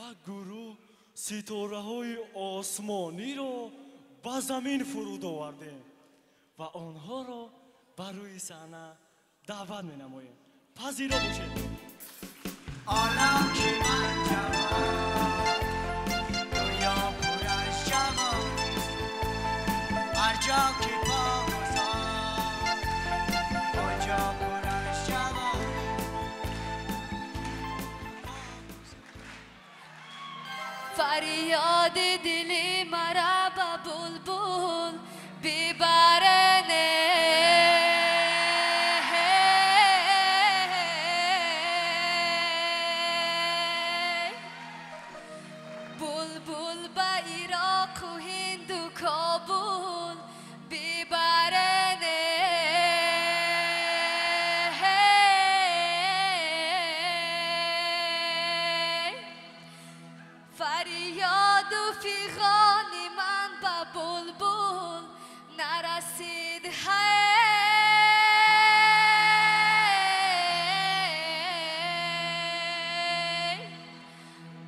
як гурӯҳ ситораҳои осмониро ба замин фуруд овардем ва онҳоро ба рӯи саҳна даъват менамоем. Пазиро бошед. Олам ки ман ҷавон, дунё пур аз ҷавон, ҳар ҷо ки по гузор, он ҷо пур аз ҷавон. Фарёди дили мара ба булбул бибарне. Булбул ба Ироқу Ҳинду Кобул бибарне. Фарёду фиғони ман ба булбул нарасид. Ҳай,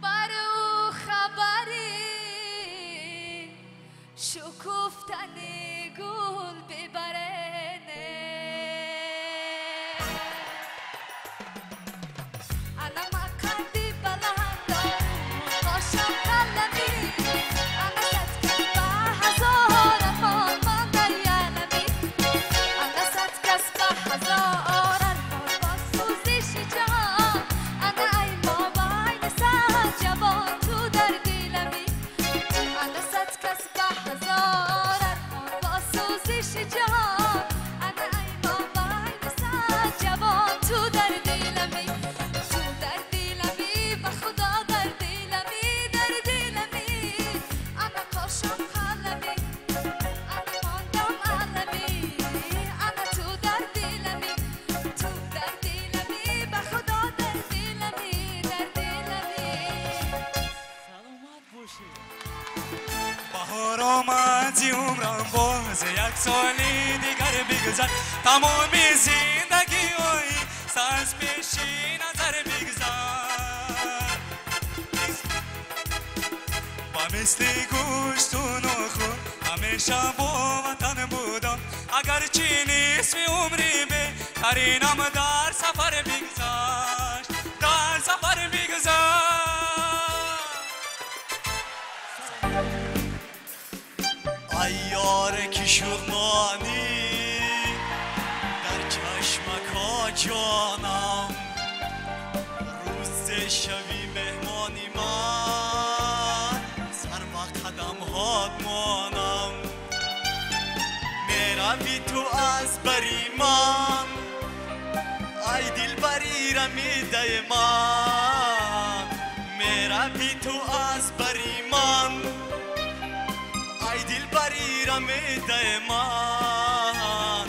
бар ӯ хабар Шукуфтани гул бибарене. Ана макади баландо, қошам қалами. Ана сад кас ба ҳазор армон ман дар ялами. Ана сад кас ба ҳазор армон бо сӯзиши ҷаҳон. Ана ай мобайни сад ҷавон ту дар дилами. Ана сад кас ба ҳазор армон бо сӯзиши ҷаҳон. Ана ай мобайни сад ҷавон ту дар дилами. Ту дар дилами, ба Худо дар дилами, дар дилами. Ана қошам қалами, ана мондам алами. Ана ту дар дилами, ту дар дилами, ба Худо дар дилами, дар дилами. Саломат бошед. Баҳор омад зи умрам боз, як соли дигар бигзар. Тамоми зиндагиҳои аз пеши назар бигзар. Ба мисли гӯшту нохун ҳамеша бо ватан будам. Агарчи нисфи умри беҳтаринам дар сафар бигзашт, дар сафар бигзашт. Ай ёре ки шуғнонӣ дар чашмакҳо ҷонам, рӯзе шавӣ меҳмони ман, сар ба қадамҳот монам. Меравӣ ту аз бари ман, ай дилбари рамидаи ман. Меравӣ ту аз бари ман, ай дилбари рамидаи ман.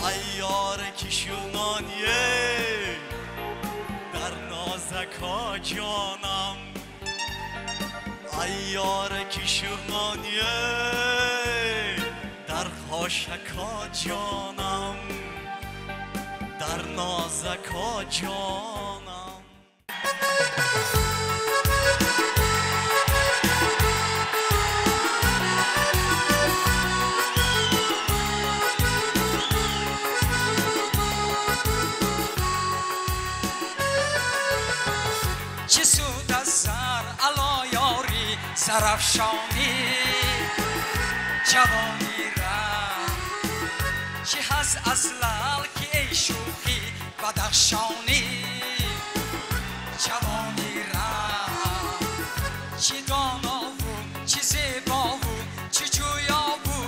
Ай ёре ки шуғноние дар нозакҳо ҷонам, ай ёре ки шуғноние дар хошакҳо ҷонам, дар нозакҳо ҷонам. Чӣ суд аз зар ало ёрӣ зарафшонӣ, ҷавонӣ рафт. Чӣ ҳаст аз лал ки эй шӯхӣ бадахшонӣ, ҷавонӣ рафт. Чӣ донову чӣ зебову чӣ ҷӯёву,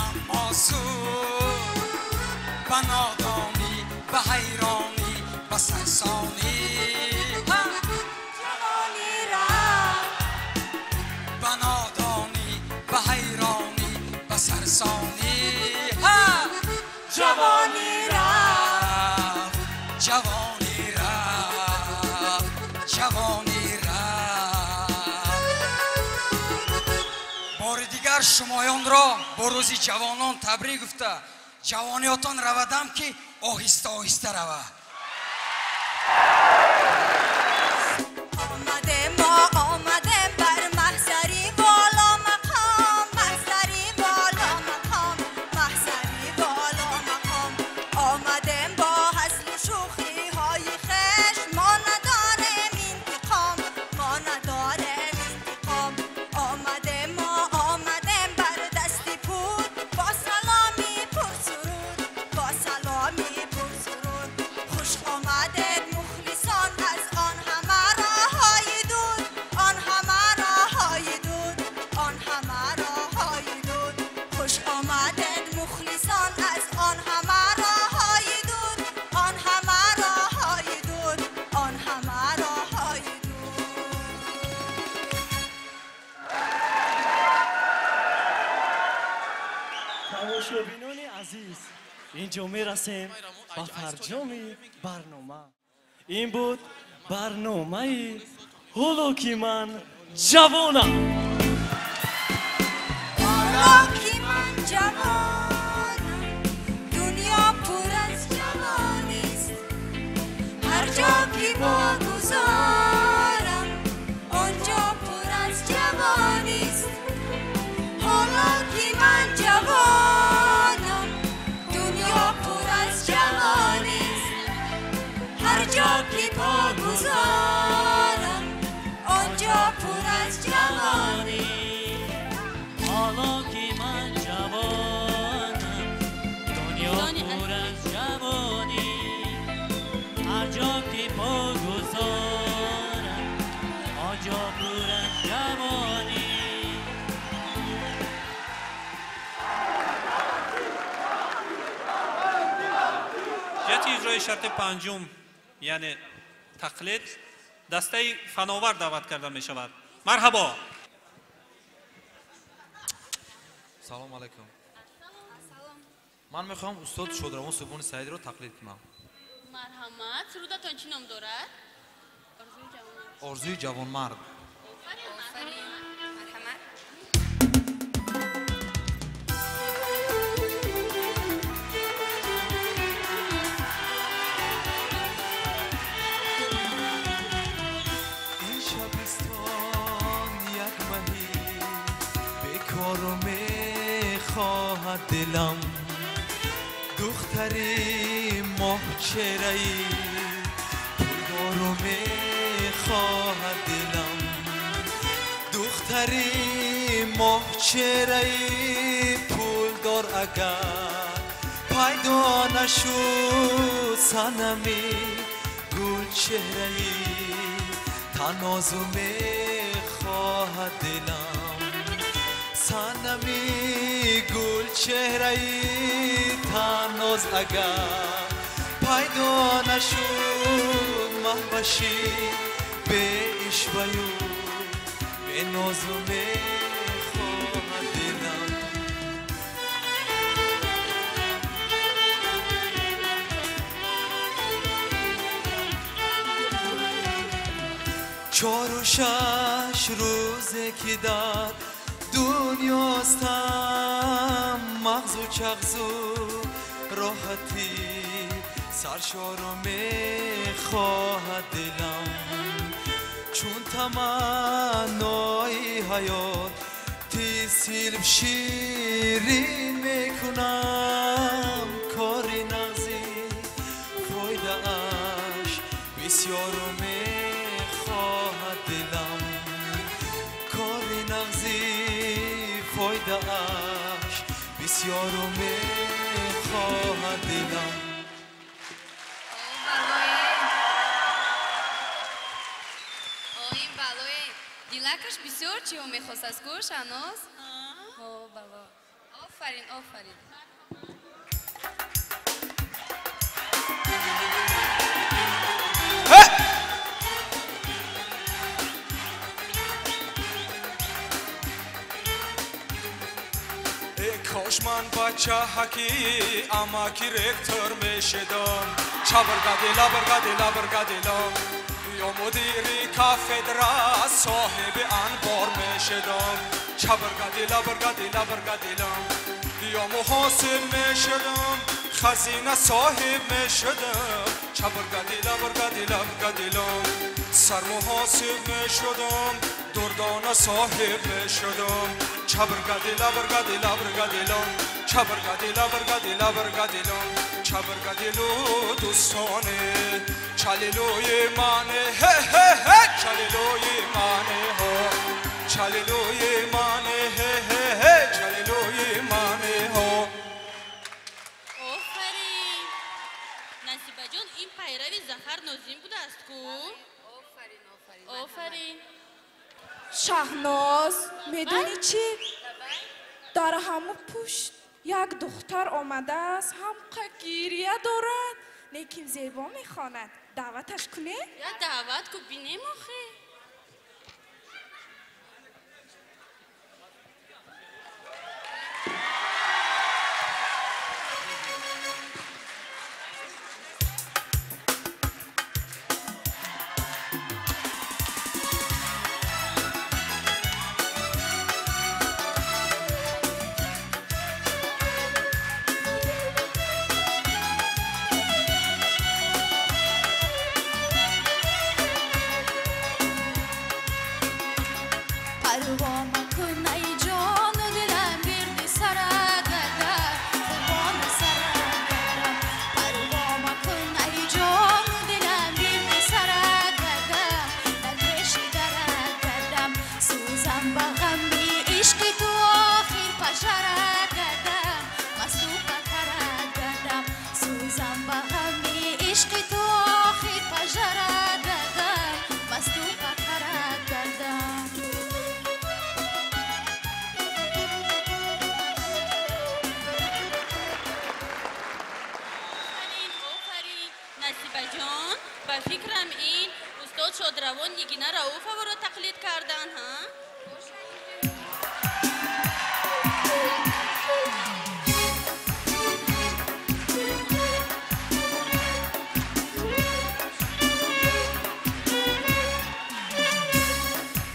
аммо зуд ба нодонӣ, ба ҳайронӣ, ба сарсонӣ. Ҷавонӣ рафт. Ба нодонӣ, ба ҳайронӣ, ба сарсонӣ. Ҷавонӣ рафт. Ҷавонӣ рафт, ҷавонӣ рафт. Бори дигар шумоёнро бо рӯзи ҷавонон табрик гуфта, ҷавониётон равадам ки оҳиста оҳиста равад. Омадем мо, омадем бар маҳзари воло мақом, маҳзари воло мақом, маҳзари воло мақом. Омадем бо ҳазлу шӯхиҳои хеш, мо надорем интиқом, мо надорем интиқом. Омадем мо, омадем бар дасти пур, бо саломи пурсурур, бо саломи пурсурур. Хуш омадед мухлисон аз он ҳама роҳҳои дур, он ҳама роҳҳои дур, он ҳама роҳҳои дур. Хуш омадед мухлисон аз он ҳама роҳҳои дур, он ҳама роҳҳои дур, он ҳама роҳҳои дур. Тамошобинони азиз, инҷо мерасем ба фарҷоми барнома. Ин буд барномаи ҳоло ки ман ҷавонам. Ҳоло ки ман ҷавонам, дунё пур аз ҷавонист. Ҳар ҷо ки бо гузорам, он ҷо пур аз ҷавонист. Ҳоло ки Барои шарти панҷум, яъне тақлид, дастаи фановар даъват карда мешавад. Марҳабо! Салом алайкум. Ман мехоҳам устод Шодравон Субҳони Саидро тақлид кунам. Марҳамат, сурудатон чӣ ном дорад? Орзуи ҷавонмард. Офарин, марҳамат. Ин шабистон як маҳӣ бекору мехоҳад дилам, духтари моҳчераи пулдору мехоҳад дилам, духтари моҳчераи пулдор агар пайдо нашуд, санами гулчеҳраи танозу мехоҳад дилам, санами гулчеҳраи таноз агар пайдо нашуд, маҳваши беишваю бенозу мехоҳад дилам. Чору шаш рӯзе ки дар дунёстам, мағзу чағзу роҳатӣ саршору мехоҳад дилам, чун таманнои ҳаёт тисилб ширин мекунам, кори нағзи фоидааш бисёру мехоҳад дилам, кори нағзи фоидааш бисёру мехоҳад дилам. Ин балое дилакаш бисёр чиҳо мехост аз ку, Шаҳноз? О, бало. Офарин, офарин. Кош ман бачаҳаки амаки ректор мешидам, чабргадила бргадила бргадилам, ё мудири кафедра соҳиби анбор мешидам, чабргадила бргадила бргадилам, ё муҳосиб мешидам, хазина соҳиб мешудам, чабргадила бргадила бргадилам, сармуҳосиб мешудам, дурдона соҳиб мешудам, чабргадила бргадила бргадилам, чабргадила бргадила бргадилам, чабргадилу дӯстоне чалилӯи мане, ҳе ҳе ҳе, чалилӯи мане ҳо, чалилӯи мане, ҳе ҳе ҳе, чалилӯи мане ҳо. Офарин, Насибаҷон, ин пайрави Зафар Нозим будааст ку? Офарин, офарин. Офарин. Шаҳноз, медонӣ чӣ? Дар ҳаму пушт як духтар омадааст, ҳамқа гирия дорад, лекин зебо мехонад. Даъваташ кунем? Я даъват ку, бинем охе. тақлид кардан, ҳа?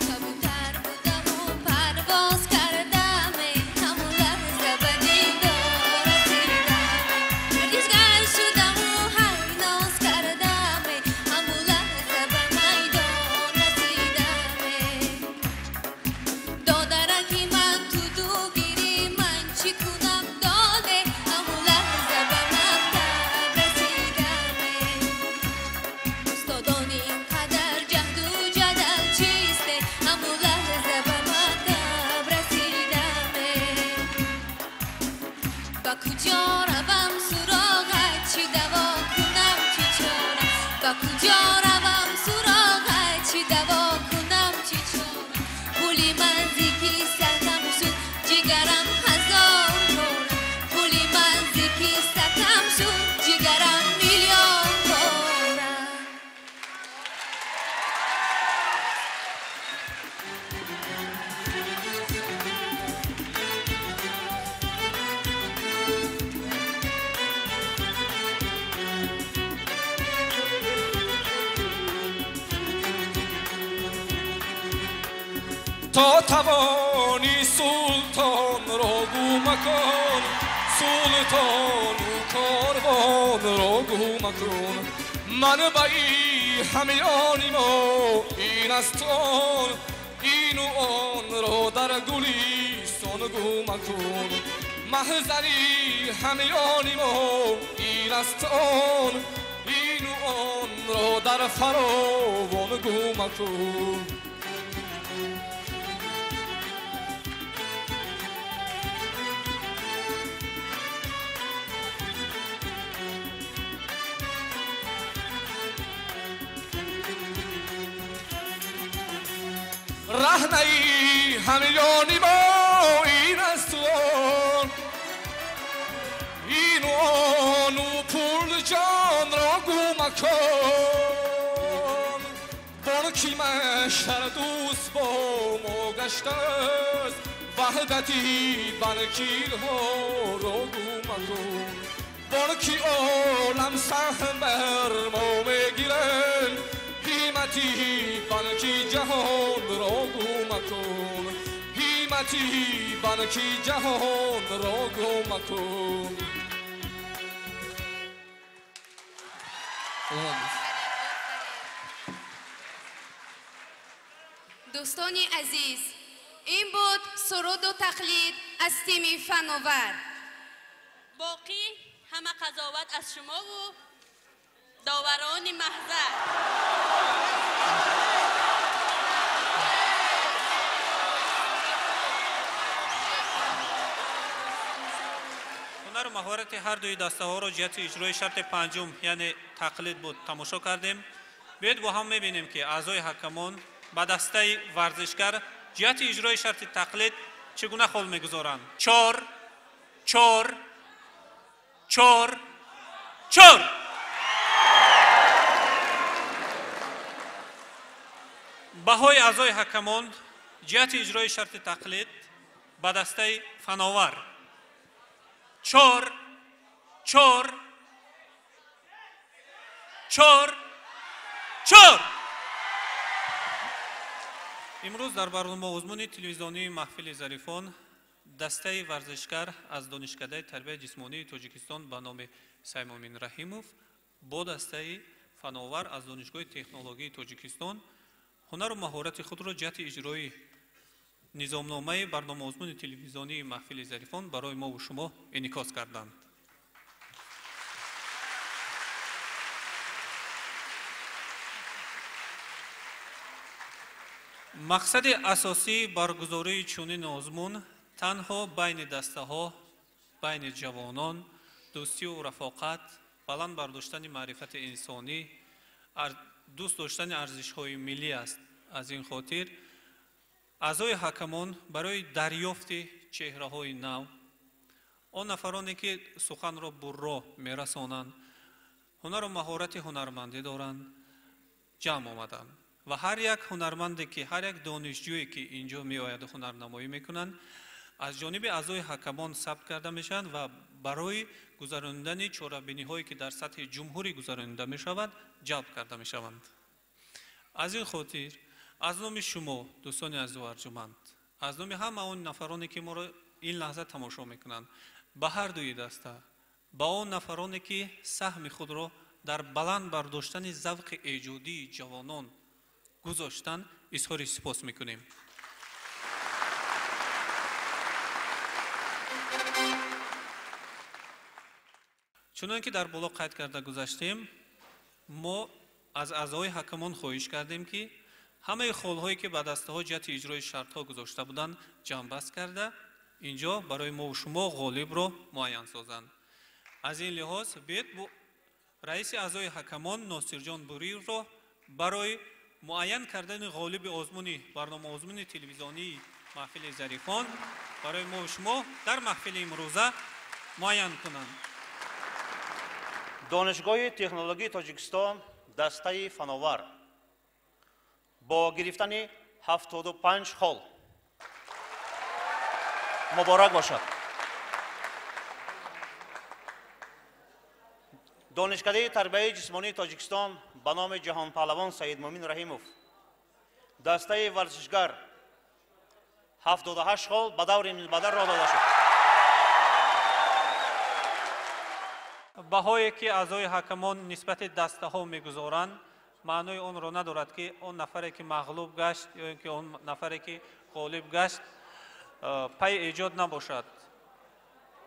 Кабутар будаму парвоз кардаме, ҳамун лаҳза ба дидор расидаме. Гардишгар шудаму ҳай ноз кардаме, ҳамун лаҳза ба майдон расидаме. Додараки ман ту дугирӣ, ман чӣ кунам доде, ҳамун лаҳза ба мактаб расидаме. Устодон ин қадар ҷаҳду ҷадал чисте, ҳамун лаҳза ба мактаб расидаме. Ба куҷо равам суроғат, чӣ даво кунам, чӣ чора? Ба куҷо равам суроғат, чӣ даво кунам, чӣ чора? Пули ман зи киса кам шуд, ҷигарам ҳазор пора. Пули ман зи киса кам шуд, ҷигарам миллион пора. То тавонӣ султонро гӯ макун, султону корвонро гӯ макун. Манбаи ҳамёни мо ин аст он, ину онро дар гулистон гӯ макун. Маҳзари ҳамёни мо ин аст он, ину онро дар фаровон гӯ макун. Раҳнаи ҳамёни мо ин аст он, ину ону пул ҷонро гӯ макун. Бонки машҳардӯст бо мо гаштааст, ваҳдати банкирҳоро гӯ макун. Бонки олам саҳм бар мо мегиранд, ҳиммати банки ҷаҳонро гӯ макун. Ҳиммати банки ҷаҳонро гӯ макун. Дӯстони азиз, ин буд суруду тақлид аз тими фановар. Боқӣ ҳама қазоват аз шумову доварони маҳзар. Ҳунару маҳорати ҳар дуи дастаҳоро ҷиҳати иҷрои шарти панҷум, яъне тақлид буд, тамошо кардем. Биёед бо ҳам мебинем, ки аъзои ҳакамон ба дастаи варзишгар ҷиҳати иҷрои шарти тақлид чӣ гуна хол мегузоранд. 4 4 4 4. Баҳои аъзои ҳакамон ҷиҳати иҷрои шарти тақлид ба дастаи фановар 4 4 4 4. Имрӯз дар барномаозмуни телевизионии маҳфили зарифон дастаи варзишгар аз Донишкадаи тарбияи ҷисмонии Тоҷикистон ба номи Саймумин Раҳимов бо дастаи фановар аз Донишгоҳи технологияи Тоҷикистон ҳунару маҳорати худро ҷиҳати иҷрои низомномаи барномаозмуни телевизионии маҳфили зарифон барои мову шумо инъикос карданд. Мақсади асосии баргузории чунин озмун танҳо байни дастаҳо, байни ҷавонон, дӯстию рафоқат, баланд бардоштани маърифати инсонӣ, дӯст доштани арзишҳои миллӣ аст. Аз ин хотир аъзои ҳакамон барои дарёфти чеҳраҳои нав, он нафароне ки суханро бурро мерасонанд, ҳунару маҳорати ҳунармандӣ доранд, ҷамъ омаданд Ва ҳар як ҳунарманде ки, ҳар як донишҷӯе ки инҷо меояду ҳунарнамоӣ мекунанд, аз ҷониби аъзои ҳакамон сабт карда мешаванд ва барои гузаронидани чорабиниҳое ки дар сатҳи ҷумҳурӣ гузаронида мешавад, ҷалб карда мешаванд. Аз ин хотир аз номи шумо, дӯстони азизу арҷуманд, аз номи ҳама он нафароне ки моро ин лаҳза тамошо мекунанд, ба ҳар дуи даста, ба он нафароне ки саҳми худро дар баланд бардоштани завқи эҷодии ҷавонон гузоштанд, изҳори сипос мекунем. Чунон ки дар боло қайд карда гузаштем, мо аз аъзои ҳакамон хоҳиш кардем, ки ҳамаи холҳое ки ба дастаҳо ҷиҳати иҷрои шартҳо гузошта буданд, ҷамъбаст карда, инҷо барои мову шумо ғолибро муайян созанд. Аз ин лиҳоз биёед раиси аъзои ҳакамон Носирҷон Буриевро барои муайян кардани ғолиби озмуни барномаозмуни телевизионии маҳфили Зарифон барои мову шумо дар маҳфили имрӯза муайян кунанд. Донишгоҳи технологии Тоҷикистон, дастаи Фановар бо гирифтани 75 хол, муборак бошад. Донишкадаи тарбияи ҷисмонии Тоҷикистон ба номи ҷаҳонпаҳлавон Саидмӯмин Раҳимов, дастаи Варзишгар, 78 хол ба даври минбаъда роҳ дода шуд. Баҳое ки аъзои ҳакамон нисбати дастаҳо мегузоранд, маънои онро надорад, ки он нафаре ки мағлуб гашт ё ин ки он нафаре ки ғолиб гашт пайи эҷод набошад.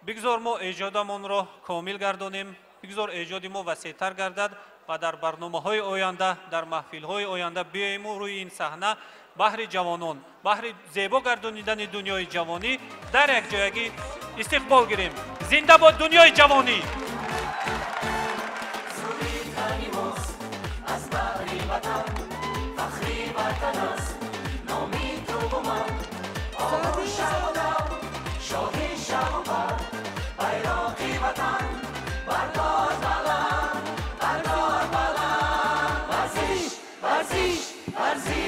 Бигзор мо эҷодамонро комил гардонем, бигзор эҷоди мо васеътар гардад ва дар барномаҳои оянда, дар маҳфилҳои оянда биёему рӯи ин саҳна баҳри ҷавонон, баҳри зебо гардонидани дунёи ҷавонӣ дар якҷоягӣ истиқбол гирем. Зинда бод дунёи ҷавонӣ! Аз баҳри ватан, фахри ватан аст номи ту ман. Ободи шаводам, шоҳи шавбар, байроқи ватан бардор баланд, бардор баланд. Варзиш, варзиш, варзиш.